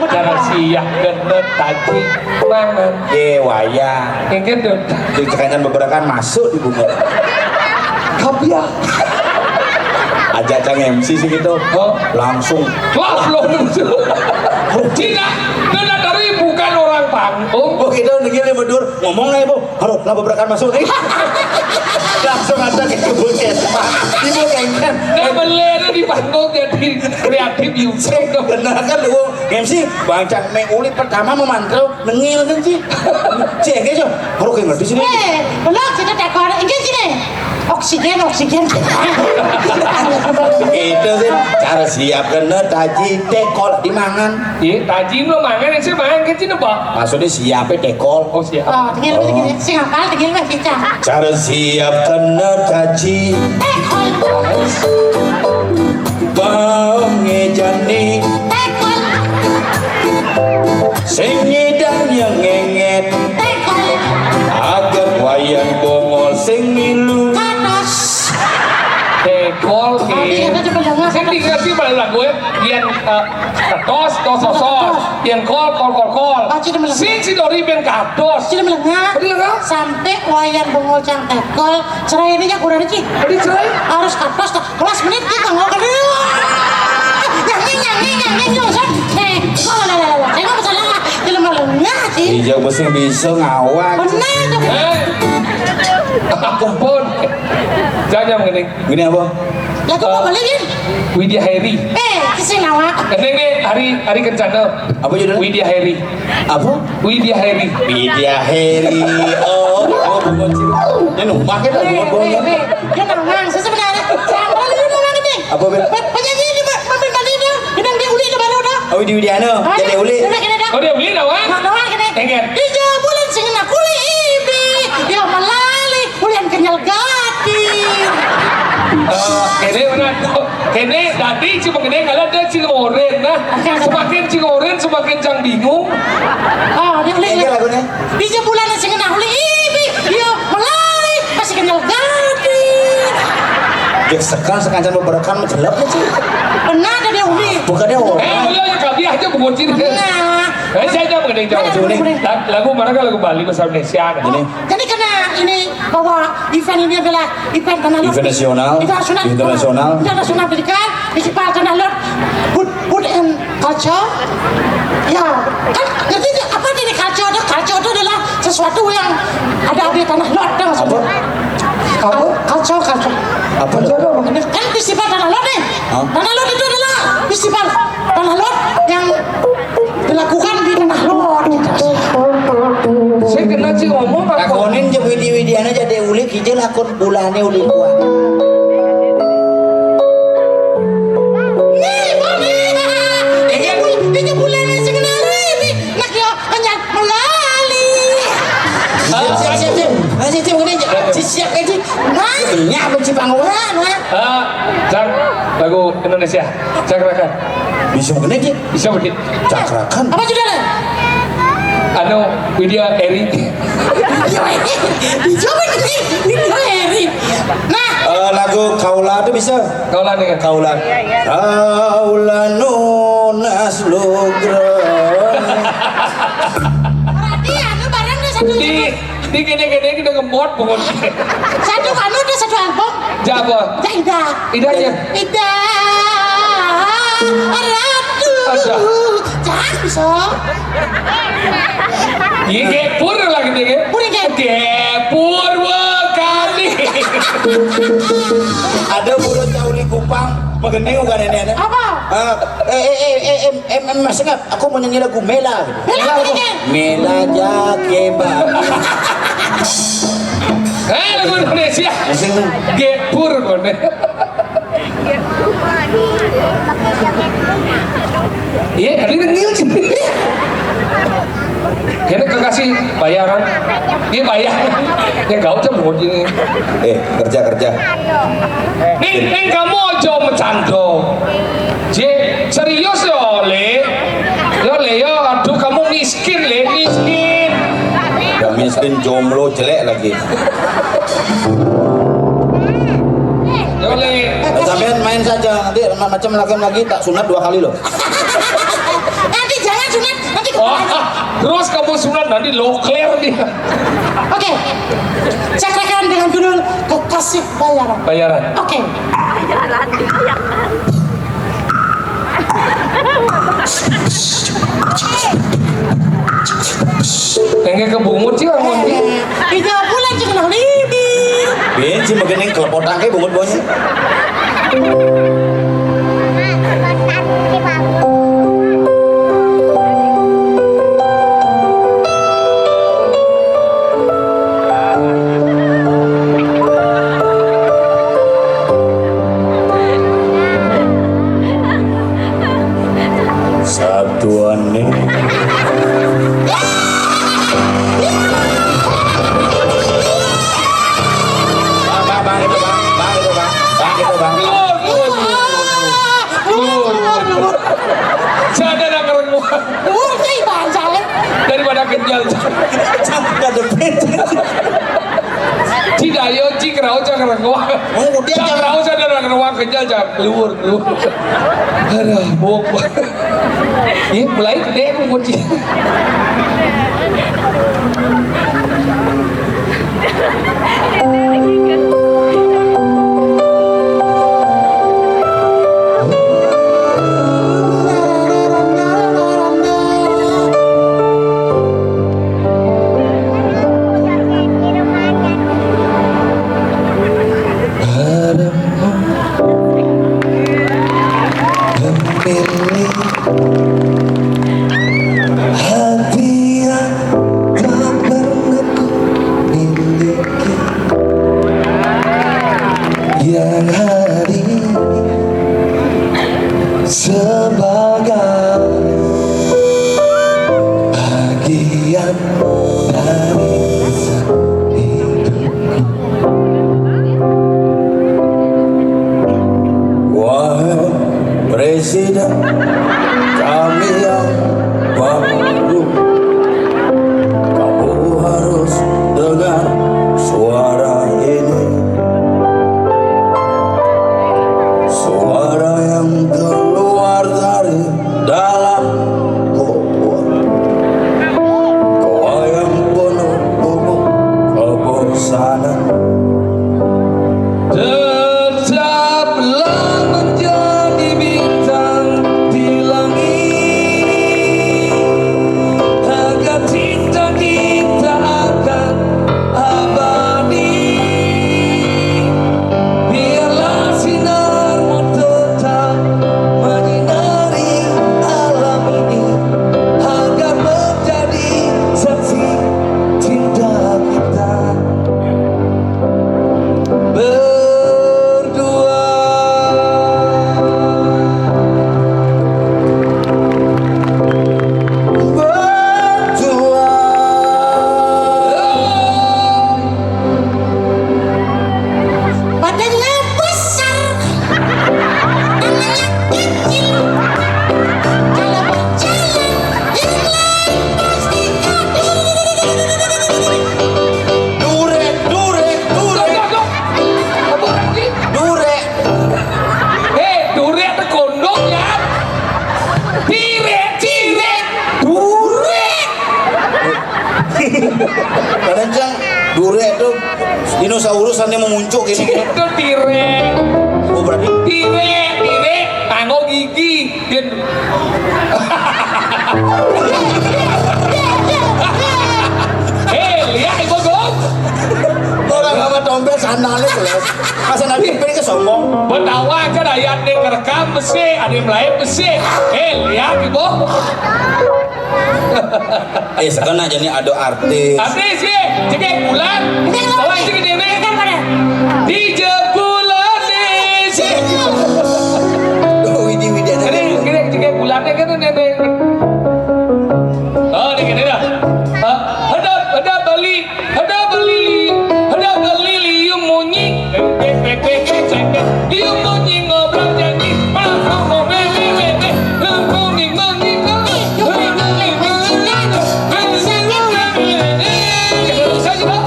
Cara siap kena taji. Mangan. Eh, wayah. Inggih, Dun. Itu cekangan beberapa kan masuk di bunga. Kopiah. Ajak Cang M C sih gitu. Oh. Langsung. Wah, belum. Tidak. Dun Natari bukan orang panggung. Oh, gitu, nengil ya, Bedur. Ngomong aja, Bu. Halo, lah beberapa kan masuk nih. Langsung ada ke ibu puskesmas. Ibu kengken. Nah, beler di panggung jadi kreatif, Yusuf. Bener kan, lu M C, Bang Cang Meng Uli pertama memantel. Nengil kan sih. Cek aja. Baru kayak ngerti sini. Eh, belum, kita tekor. Inggih sini. Oksigen, oksigen. Itu sih cara siap kena taji tekol dimangan. Iya, taji lo mangan, saya mangan kan sini, Pak. Maksudnya siapa tekol? Oh, siap. Oh, dengan begini, sing apal dengan mah kita. Cara siap kena taji. Tekol. Bangejani. Tekol. Sing nyidang nyengenget. Tekol. Aget wayan bongol sing milu. Katos. Tekol, ki. Tadi kata dia mendengar. Sing tinggal sih balik lagu ya. Yang, eh, katos, tos, sos, sos. Yang kol, kol, kol, kol. Ah, sini mendengar. Sing si Dori ben katos. Sini mendengar. Tadi mendengar? Sampai wayan bongol cang tekol. Cerai ini ya kurang sih. Tadi cerai? Harus katos. Kelas menit kita nggak kena. Nyanyi, nyanyi, nyanyi, nyanyi, nyanyi. Eh, oh, lah, lah, lah, lah. Saya nggak masalah. Jelema lengah, sih. Iya, mesti bisa ngawak. Benar, tuh. Eh. Ampun. Jangan, jangan, gini. Gini apa? Lah, kok mau balikin? Widya Heri. Eh, sih ngawak. Ini, ini hari, hari kencana. Apa judulnya? Widya Heri. Apa? Widya Heri. Widya Heri. Oh, oh, bukan sih. Ini numpah kan, eh, bukan, eh, eh. Dia nang, nang, sebenarnya. Siapa lagi dia nang ini? Apa, Bel? Pe-, penyanyi ini, Pak, Pak, Pak, Pak, dia. Dia nang dia uli, dia baru dah. Oh, Widya Widiana. Ah, jadi dia, uli. Dia kena dah. Oh, dia uli dah, Wan? Nah, dah, Wan, kena. Enggak. Hijau bulan sing nak uli ibi. Ya, melali. Ulian kenyal gati. Oh, ini mana tuh? Kéné, dadi cuma kéné kalau ada cing oren, nah. Semakin cing oren, semakin cang bingung. Oh, dia uling. Iya, lagunya. Di jembulan sing ngenah uling, ih, bi, iya, mulai, masih kenal gadis. Ya, sekarang sekancan beberekan menjelek ya, Ci. Benar ada dia uling. Bukannya orang. Eh, iya, iya, kabiah aja bukan cing. Nah. Eh, saya aja mengenai jauh. Mana, mana? Lagu mana kan lagu Bali bahasa Indonesia, kan? Ini. Jadi karena ini bahwa event ini adalah event tanah lot. Event nasional. Internasional. Internasional. Internasional pendidikan, festival tanah lot, food, food and culture. Ya, kan ngerti nggak apa artinya culture itu? Culture itu adalah sesuatu yang ada di tanah lot, dong. Apa? Apa? Culture, culture. Apa? Culture itu apa? Kan festival tanah lot nih. Hah? Tanah lot itu adalah festival tanah lot yang dilakukan di tanah lot. Saya kena cing ngomong apa? Lakonin je widi-widian aja deh, ulik aja lakon bulane ulik kuat. Nih, Bang, nih. Ini bul-, ini bulane sing kenali, nih. Nak yo, kenyang melali. Sip, sip, sip, sip. Nah, sip, sip, ngene aja. Sip, siap aja. Nah, kenyang benci panggungan, nah. Ah, Cang, lagu Indonesia. Cakrakan. Bisa ngene aja. Bisa begitu. Cakrakan. Apa judulnya? Anu, Widya Eri. Iya, iya. Bisa begitu. Widya Eri. Nah. Eh, lagu Kaula tuh bisa. Kaula nih, kan? Kaula. Kaula nunas lugra. Berarti anu bareng nih satu. Di, di gede-gede kita ngemot pokoknya. Satu anu tuh satu album. Siapa? Ya, Ida. Ida ya? Ida. Ratu. Ada. Jangan, so. Iya, gepur lagi deh, ya. Pur, ya. Gepur, wah, kali. Ada mulut jauh di Kupang, begini bukan ini, ini. Apa? Eh, eh, eh, eh, eh, em, em, Mas Ngap, aku mau nyanyi lagu Mela. Mela, apa, Kang? Mela Jakeba. Eh, lagu Indonesia. Gepur, kono. Iya, kali ini sih. Kene kekasih bayaran. Iya, bayar. Ya, gak usah mau gini. Eh, kerja, kerja. Ning, ning kamu aja bercanda. J, serius ya, Le? Ya, Le, ya, aduh, kamu miskin, Le, miskin. Udah miskin, jomblo, jelek lagi. Ya, Le. Eh, sampean main saja, nanti ma-, macam lagi, lagi tak sunat dua kali loh. Nanti jangan sunat, nanti ketahuan. Wah, terus kamu sunat, nanti lokler dia. Oke. Cakrakan dengan judul Kekasih Bayaran. Bayaran. Oke. Enggak kebungut sih, Bang Mondi. Itu pula cek nang libi. Bin, si mungkin yang kelepot tangkai bungut bonyok. Satuan nih. Bang, bang, bang, itu, bang. Bang, itu, bang. Bang, itu, bang. Luhur, luhur, luhur. Luhur, luhur, luhur. Jangan ada ngerengok. Luhur, cai, bang, jangan. Daripada kejal. Jangan ada beda. Tidak, yo, cik, rau, jangan ngerengok. Oh, udah, jangan. Rau, jangan ngerengok, kejal, jangan. Luhur, luhur. Aduh, bok. Ih, mulai gede aku kunci. Pemilik hati yang tak pernah Presiden, kami yang baru. Kamu harus dengar suara ini. Suara yang keluar dari dalam kubur. Goa yang penuh lubuk kebosanan. Tetaplah menjadi bintang di langit, agar cinta kita akan abadi. Biarlah sinarmu tetap menyinari alam ini, agar menjadi saksi cinta kita berdua. Berdua. Pada ngabesar, namanya kecil. Kalau berjalan, yang lain pasti jatuh. Durek, durek, durek. Apa lagi? Durek. Eh, durek tekondong ya. Tirek, tirek, durek. Kadang, Cang, durek tuh dinosaurus ane memuncuk ini. Itu tirek. Oh, berarti tirek, tirek, tanggo gigi. Dia Eh, lihat ibu gong. Orang apa tompel sandalnya jelas. Masa nanti pengen ke sombong. Betawa aja dah ya, nih ngerekam besi, ada yang lain besi. Eh, lihat ibu. Eh, sekarang aja nih ada artis. Artis sih, cekek bulan. Bawa cekek dewe. Di jebulan deh. Oh, ini Widya. Ini, ini cekek bulan deh kan, ini, ini. Oh, ini gini dah. Ah, ada, ada Bali, ada Bali, ada Bali liu munyi. Bek, bek, bek, bek, bek, bek. Liu munyi ngobrol janji. Malah ngomong, weh, weh, weh, weh. Liu munyi, munyi, munyi. Liu munyi, munyi, munyi. Saya juga.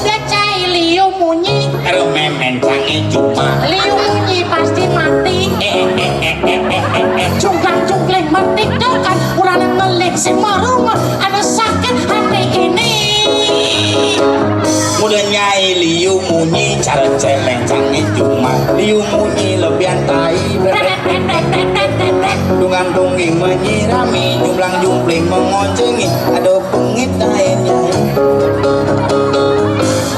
Udah cai liu munyi. Aduh, memen cange cuma. Liu munyi pasti mati. Eh, eh, eh, eh, eh, eh, eh. Cungklang-cungkling mati tuh kan. Urane melik sing marung. Ada sakit hati ini. Muda nyai liu munyi cara celeng cange cuma. Liu munyi lebihan tai. Dungang dunging menyirami. Jumlang jumpling mengoncengi. Aduh, pengit tai nyai.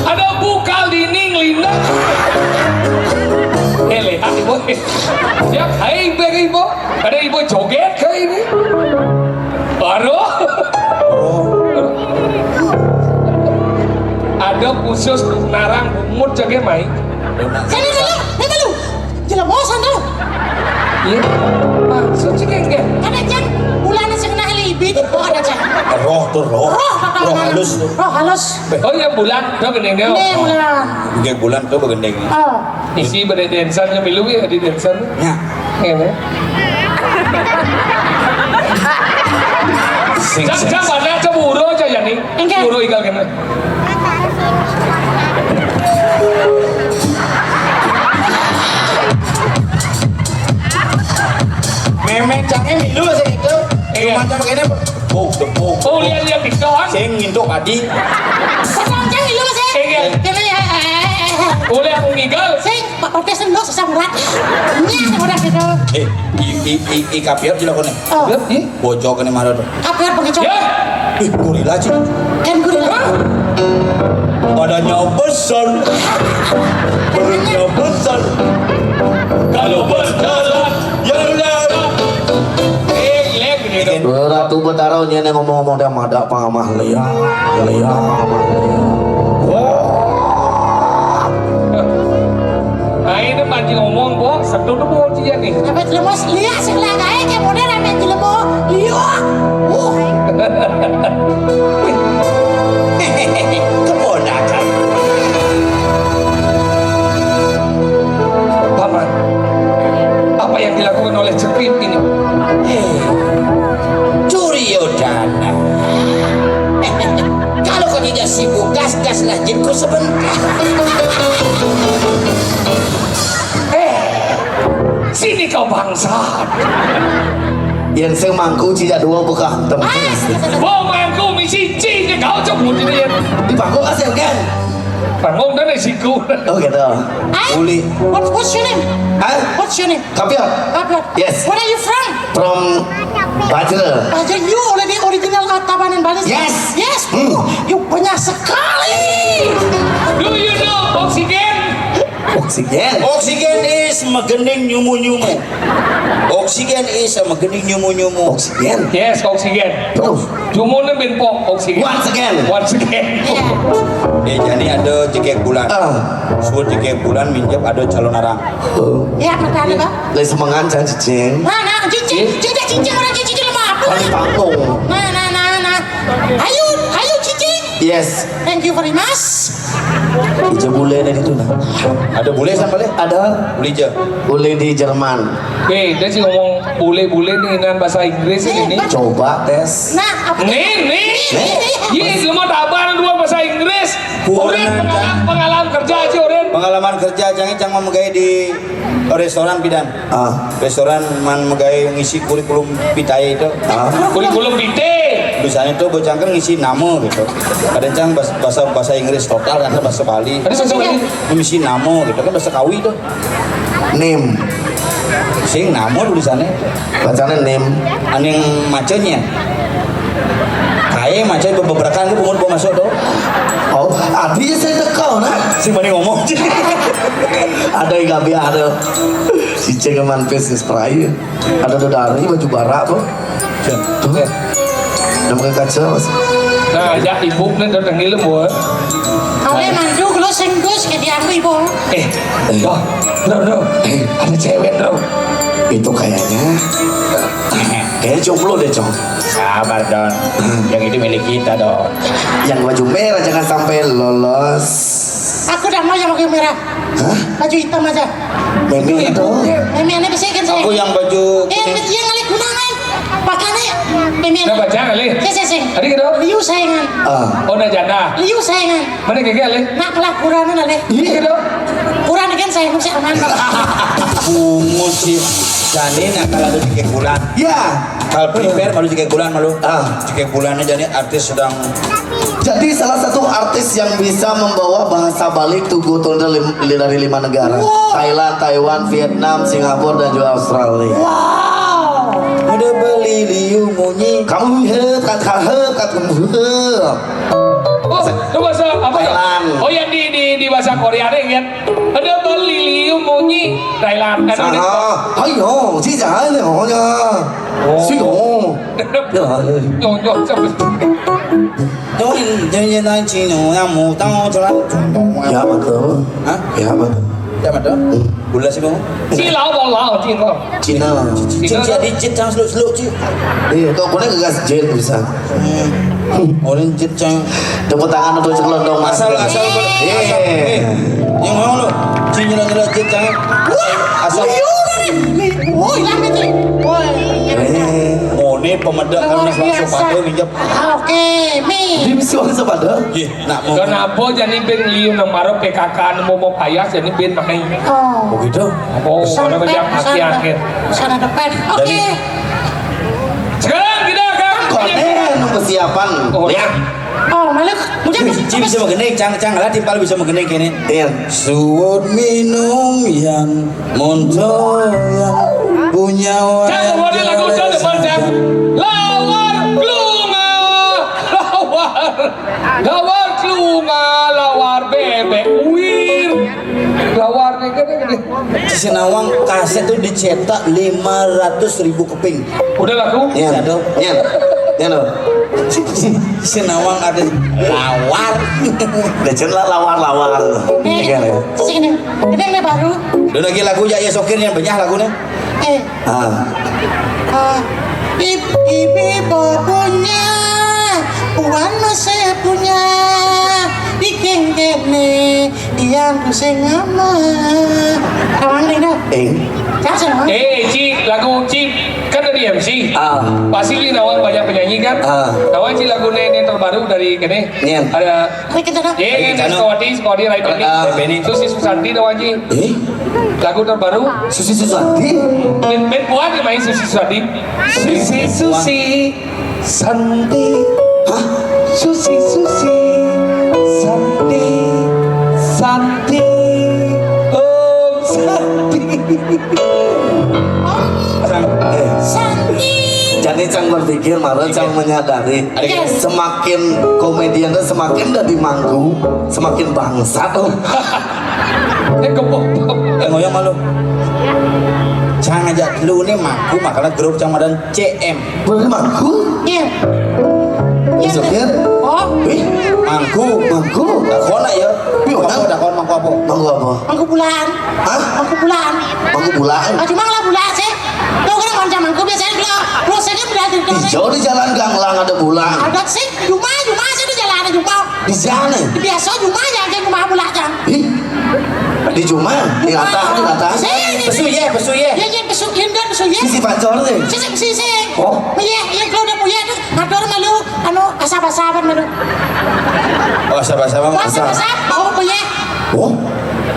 Ada bukal dinding linda. Eh, lihat ibu. Ya, hai, ibu, ibu. Ada ibu joget ke ini. Aduh. Ada khusus narang bungut jaga mai. Sana dulu, sana dulu. Jelema sana. Iya. Maksud sih kayak enggak. Ada, Cang, bulan sing kena libi di bawah ada, Cang. Roh tuh, roh. Roh, kata Roh orang. Halus tuh. Roh halus. Oh iya, bulan, tuh gini dia. Nih, bulan. Gek bulan tuh begini. Oh. Isi pada dancer nya milu ya, di dancer. Ya. Ini. Sing, sing. Jang, jang, mana aja buru aja ya nih. Enggak. Buru igal kena. Memeng cange milu sih itu. Iya. Cuma sama kene, oh, tepuk. Oh, lihat, lihat di kawan. Sing ngintuk padi. Sedang cang milu sih. Iya. Kene ya. Boleh aku ngigal. Sing, Pak Partai sendok sesamrat. Nyah, udah gitu. Eh, i, i, i, i kapiat jelek nih. Oh. Iya. Bocok ini marah tuh. Kapiat pakai cok. Ya. Ih, gorila, Cing. Kan gorila. Hah? Badannya besar. Perutnya besar. Kalau berjalan, ya udah. Eh, lek gitu. Ratu Betara nyene ngomong-ngomong dia madak pangamah lia, lia, pangamah lia. Wah. Nah, ini panci ngomong, Bo, setu tuh Bo, cia nih. Apa jelema lia sing lagae kayak model apa jelema lia. Uh. Keponakan. Paman, apa yang Dilakukan oleh Jepin ini. Eh, Duryodana. Kalau kau tidak sibuk, gas-gaslah jinku sebentar. Eh, sini kau bangsat. Yang saya mangku tidak dua bekah. Mau mangku misi cing ke kau cebut ini ya. Di panggung asal kan? Panggung dan risiko. Oh gitu. Hai. Uli. What, what's your name? Hah? What's your name? Kapil. Kapil. Yes. Where are you from? From Bajra. Bajra, you already original Tabanan Bali. Yes. Yes. Hmm. You banyak sekali. Do you know oxygen? Oxygen. Oxygen is magending nyumu-nyumu. Oxygen is a magending nyumu-nyumu. Oxygen. Yes, oxygen. Proof. Jumune bin pok oxygen. Once again. Once again. Iya. Eh, jadi ada jekek bulan. Ah. Suruh jekek bulan minjem ada calon orang. Oh. Iya, pertanyaan apa? Lain semangat jangan cicing. Nah, nah, cicing, cicing, cicing, orang cicing lemah apa? Paling panggung. Nah, nah, nah, nah. Ayo, ayo cicing. Yes. Thank you very much. Ija bule ada itu nah. Ada bule sampai deh? Ada. Bule ija. Bule di Jerman. Beda sih ngomong bule-bule nih nan bahasa Inggris ini. Coba tes. Nah, apa? Nih, nih. Nih. Iya, lu mau taban dua bahasa Inggris. Orang pengalaman, pengalaman kerja aja orang. Pengalaman kerja jangan jangan memegai di restoran bidan. Ah. Restoran man megai ngisi kurikulum vitae itu. Ah. Kurikulum vitae. Misalnya tuh bocah kan ngisi nama gitu. Kadang cang bahasa bahasa Inggris total kan bahasa Bali. Ada bahasa Bali. Ngisi nama gitu kan bahasa Kawi tuh. Name. Sing nama tulisannya. Bacanya name. Aning macanya. Kae maca bebebrakan ku pungut masuk tuh. Oh, adi saya tekau nah. Si mana ngomong? Ada yang gabi ada. Si cengeman bisnis perayu. Ada dodari baju barak tuh. Tuh. Nama kaca mas. Nah, ya ibu nih udah ngilu buat. Awe mandu kalau senggus ke diambil ibu. Eh, doh, bro, bro. Eh, ada cewek bro. Itu kayaknya, kayaknya jomblo deh cong. Sabar don. Yang itu milik kita don. Yang baju merah jangan sampai lolos. Aku udah mau yang baju merah. Hah? Baju hitam aja. Meme itu. Meme aneh bisa kan saya. Aku yang baju. Eh, yang ngalih gunangan. Pakane meme aneh. Nah baca kali. Saya saya sing. Ada gitu. Liu sayangan. Ah. Oh udah janda. Liu sayangan. Mana gege ale? Nak kelakuran ale. Iya gitu. Kurang kan saya mesti aman. Bungut sih. Jani nak kalau ada tiga bulan. Ya. Kalau prepare malu tiga bulan malu. Ah. Tiga bulannya jadi artis sedang. Jadi salah satu artis yang bisa membawa bahasa Bali tugu tunda lim- dari lima negara. Thailand, Taiwan, Vietnam, Singapura dan juga Australia. Wow. Udah beli liu munyi. Kamu hep kat hep kat kamu hep. Oh, itu bahasa apa tuh? Thailand. Oh yang di di di bahasa Korea deh kan. Ada beli liu munyi Thailand kan. Sana, ayo, sih jangan ya. Oh. Sih oh. Nyonyo sampai. Tuh, jangan jangan cino yang mau tahu jalan. Ya betul. Hah? Ya betul. Ya betul. Gula sih mau. Cina apa lah Cina. Cina. Cina jadi cit yang seluk seluk cit. Iya, kok boleh gas jet bisa. Orang cit yang. Tepuk tangan untuk celondong mas. Asal asal. Iya. Yang mau lo. Cina nyela cit yang. Asal. Woi, lama tuh. Woi. Oh, ini pemedal karena sepatu minjem. Oke, mi. Dia mesti orang sepatu. Iya. Nak mau. Kenapa jadi bin liu nang maro P K K nemu mau payah jadi bin makai. Oh. Begitu. Oh, sana kerja mati akhir. Sana depan. Oke. Sekarang kita akan. Konen persiapan. Oh, ya. Oh, malah. Mungkin bisa mengenai cang cang lah timpal bisa mengenai kene. Iya. Suwun minum yang monto yang punya. Cang, lagu cang depan cang. Lawar kelunga, lawar. Lawar kelunga, lawar bebek uwir. Lawar nih kan gini. Sinawang kaset tuh dicetak lima ratus ribu keping. Udah laku? Iya. Aduh. Iya. Iya loh. Sinawang ada lawar. Lecen lah lawar-lawar. Iya kan ya? Sini. Ini yang baru. Udah lagi lagu ya ya sokir yang banyak lagunya. Eh. Ah. Ah, ip ip ip punya puan masih punya iking kene yang sing ama. Kawan ini. Eh. Kasih. Eh, cing, Lagu Ci kan dari M C. Ah. Pasti Ci nawang banyak penyanyi kan? Ah. Nawang Ci lagu ne, ne terbaru dari kene. Nien. Ada Ari Kencana. Eh, Ari Kencana. Sukawati, Sukawati Rai Beni. Ah. Rai Beni. Susi Susanti nawang Ci. Eh? Lagu terbaru. Susi Susanti. Ben, ben kuat ya main Susi Susanti. Susi, Susi, Santi. Hah? Susi, Susi, Santi, Santi, oh Santi. Eh, Santi. Jadi cang berpikir, malah cang menyadari, oke, semakin komedian tuh semakin udah dimangku, semakin bangsat tuh. Eh, kebok. Eh, ngoyong malu. Cang aja dulu nih mangku, makanya grup cang madan C M. Boleh mangku? Iya. Iya, Sopir? Oh. Ih, mangku, mangku. Dakon ya. Ih, orang dakon mangku apa? Mangku apa? Mangku bulan. Hah? Mangku bulan. Mangku bulan? Ah, cuma lah bulan sih. Tuh kan macam mangku biasanya kalau prosesnya berarti. Di jauh di jalan Ganglang ada bulan. Ada sih, cuma, cuma sih di jalan cuma. Di sana? Biasa cuma ya, cuma bulan jam. Ih, di cuma, di atas, di atas. Sih, pesu ya, pesu ya. Iya, iya, pesu, iya, pesu ya. Sisi pancor sih. Sisi, sisi. Oh. Iya, iya, kalau udah punya tuh ngatur malu, anu, asap-asapan malu. Oh, asap-asapan. Oh, asap-asap. Oh, punya. Oh,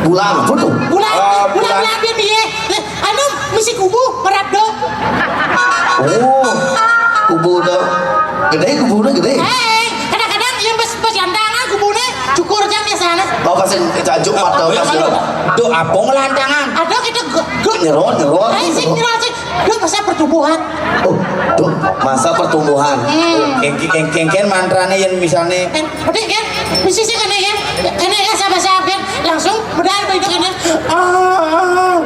bulan apa tuh? Bulan, ah, bulan, bulan. Bulan, bulan, iya. Anu, misi kubu, merap do. Oh, kubu do. Gede kubu do, gede. Eh, kadang-kadang yang bes, bes lantangan kubu ne, cukur jam biasanya. Oh, pas yang cajuk mata. Oh, iya, pas kalau do apa ngelantangan? Ada kita ge-, ge-, nyerot, nyerot. Eh, sih, nyerot, sih. Dia masa pertumbuhan. Oh, tuh, masa pertumbuhan. Hmm. Keng-, keng-, keng-, keng mantrane yang misalnya. Kan, oke, kan? Misi sih kena ya. Kena ya, sabar-sabar. Langsung bedal begitu kena. Ah.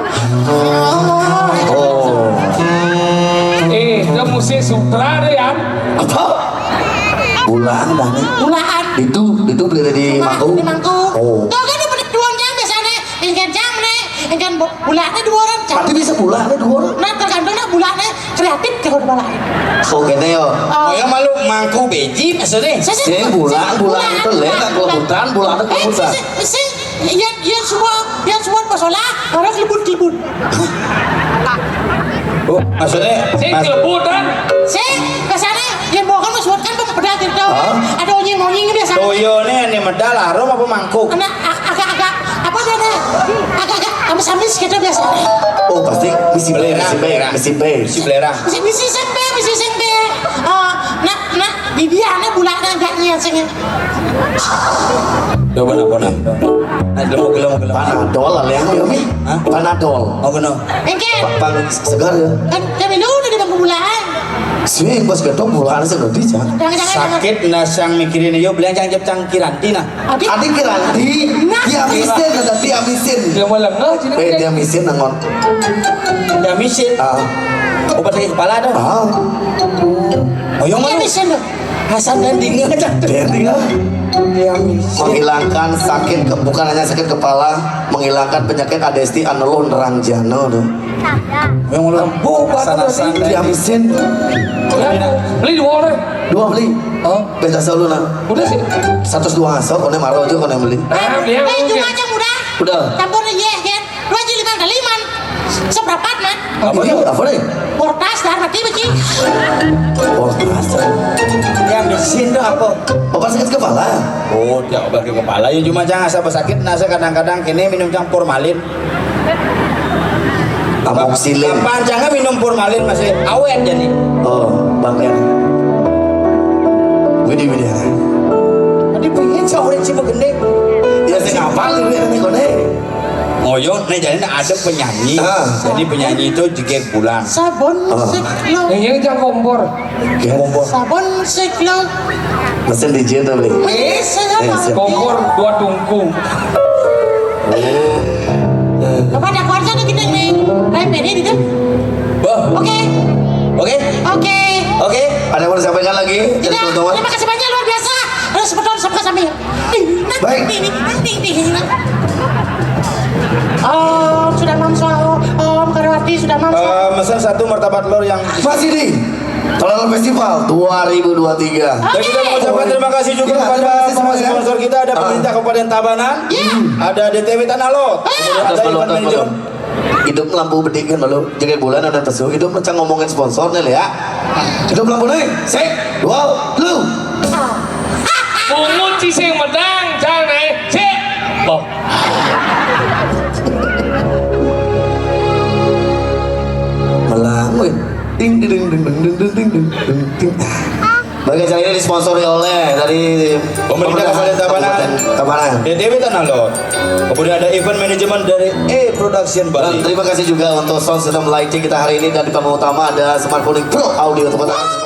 Oh. Eh, dia mesti sutra deh ya. Apa? Bulan, Bang. Bulan. Itu, itu beli dari mangku. Di mangku. Oh. Tuh kan udah dua jam biasanya. Ingin jam nih, ingin bu-, bulannya dua orang. Tapi bisa bulannya dua orang. Nah, tergantung lah bulannya kreatif ke kepala. Oh, gitu ya. Oh. Oh, yang malu mangku beji maksudnya. Sih, sih, bulan, bulan itu lek, bulan, bulan, bulan itu eh, bulan. Sih, sih, sih. Iya, iya, semua, iya, semua masalah, orang kelebut-kelebut. Oh, maksudnya, sih, mas- kelebutan. Sih, ke sana, yang bawa kan mas buat kan pedal gitu. Hah? Ada onyeng-onyeng biasa. Toyo nih, ini medal harum apa mangkuk? Kena a-, agak-agak, apa namanya? Agak-agak amis-amis gitu biasa. Oh, pasti misi B, belerang, misi B, belerang. Misi B. Misi belerang. Misi, misi sing B, misi sing B. Eh, nak, nak, bibi anak bulan agak nyeseng. Coba nak, nak. Nah, gelem, gelem, gelem. Panadol lah, yang, yang, hah? Panadol. Oh, benar. Engke. Pa-, pang segar ya. Kan, kan minum udah di bangku bulan. Sih, pas betok bulan sih berarti, Cang. Jangan, jangan, jangan. Sakit nasang mikirin yo, bilang jangan jep cangkiran, Dina. Adik. Adik Kiranti, nah. Tiamisin, ada tiamisin. Dia mau lengah, sini. Eh, tiamisin, nangon. Tiamisin? Ah. Obat sakit kepala tuh? Ah. Oh, yang mana? Tiamisin tuh. Hasan dan Dinga aja tuh. Dia tinggal. Tiamisin. Menghilangkan sakit, ke-, bukan hanya sakit kepala, menghilangkan penyakit adesti, aneluh, nerang, jano tuh. Yang mana? Bu, sana, sana. Tiamisin. Beli dua orang. Dua beli. Oh, beda selalu nah. Udah sih. Satu dua ngaso, kone maro aja, kone beli. Ah, dia eh, mungkin. Cuma aja udah. Udah. Campur ye, kan? Dua aja lima kali, man. Seberapa, man? Apa tuh? Apa nih? Portas, dah mati, beci. Portas. Yang mesin tuh apa? Obat sakit kepala. Oh, ya, obat ke kepala. Ya, cuma jangan asal sakit, nah, saya kadang-kadang kini minum cang formalin. Amoxicillin. Panjangnya minum formalin masih awet jadi. Oh, bangke. Widi, widi. Tadi pengen sih orang cuma gede. Ya, sing apa lu yang nih, kone? Ngoyo, nih, jadi ada penyanyi. Ah. Jadi penyanyi itu jegek bulan. Sabun, ah, sik lo. Yang ini jangan kompor. Kompor. Sabun sik lo. Mesin D J tuh, beli. Eh, saya eh, apa? Kompor dua tungku. Apa ada kuarsa tuh kita nih? Kayak pede gitu. Bah. Oke. Oke. Oke. Oke. Ada yang mau disampaikan lagi? Tidak. Terima kasih banyak, luar biasa. Terus betul sama kami. Baik. Om sudah mamso, Om Karwati sudah mamso. Eh, mesen satu martabak telur yang masih di Tolol Festival dua ribu dua tiga. Dan kita mengucapkan terima kasih juga kepada sponsor kita, ada pemerintah Kabupaten Tabanan, ada D T W Tanah Lot, ada event manager. Hidup lampu bedik kan malu, jaga bulan ada pesu, hidup macam ngomongin sponsor nih ya. Hidup lampu nih, sik, dua, lu. Pungut sih sing medang, jangan eh, sik. Oh, Malang, weh. Ding ding ding ding ding ding ding ding ding ding. Bagi acara ini disponsori oleh dari Pemerintah Kabupaten Tabanan. Kabupaten Tabanan. D T W Tanah Lot. Kemudian ada event management dari A Production Dan Bali. Terima kasih juga untuk sound system lighting kita hari ini, dan di panggung utama ada Smart Kuning Pro Audio, tepuk tangan.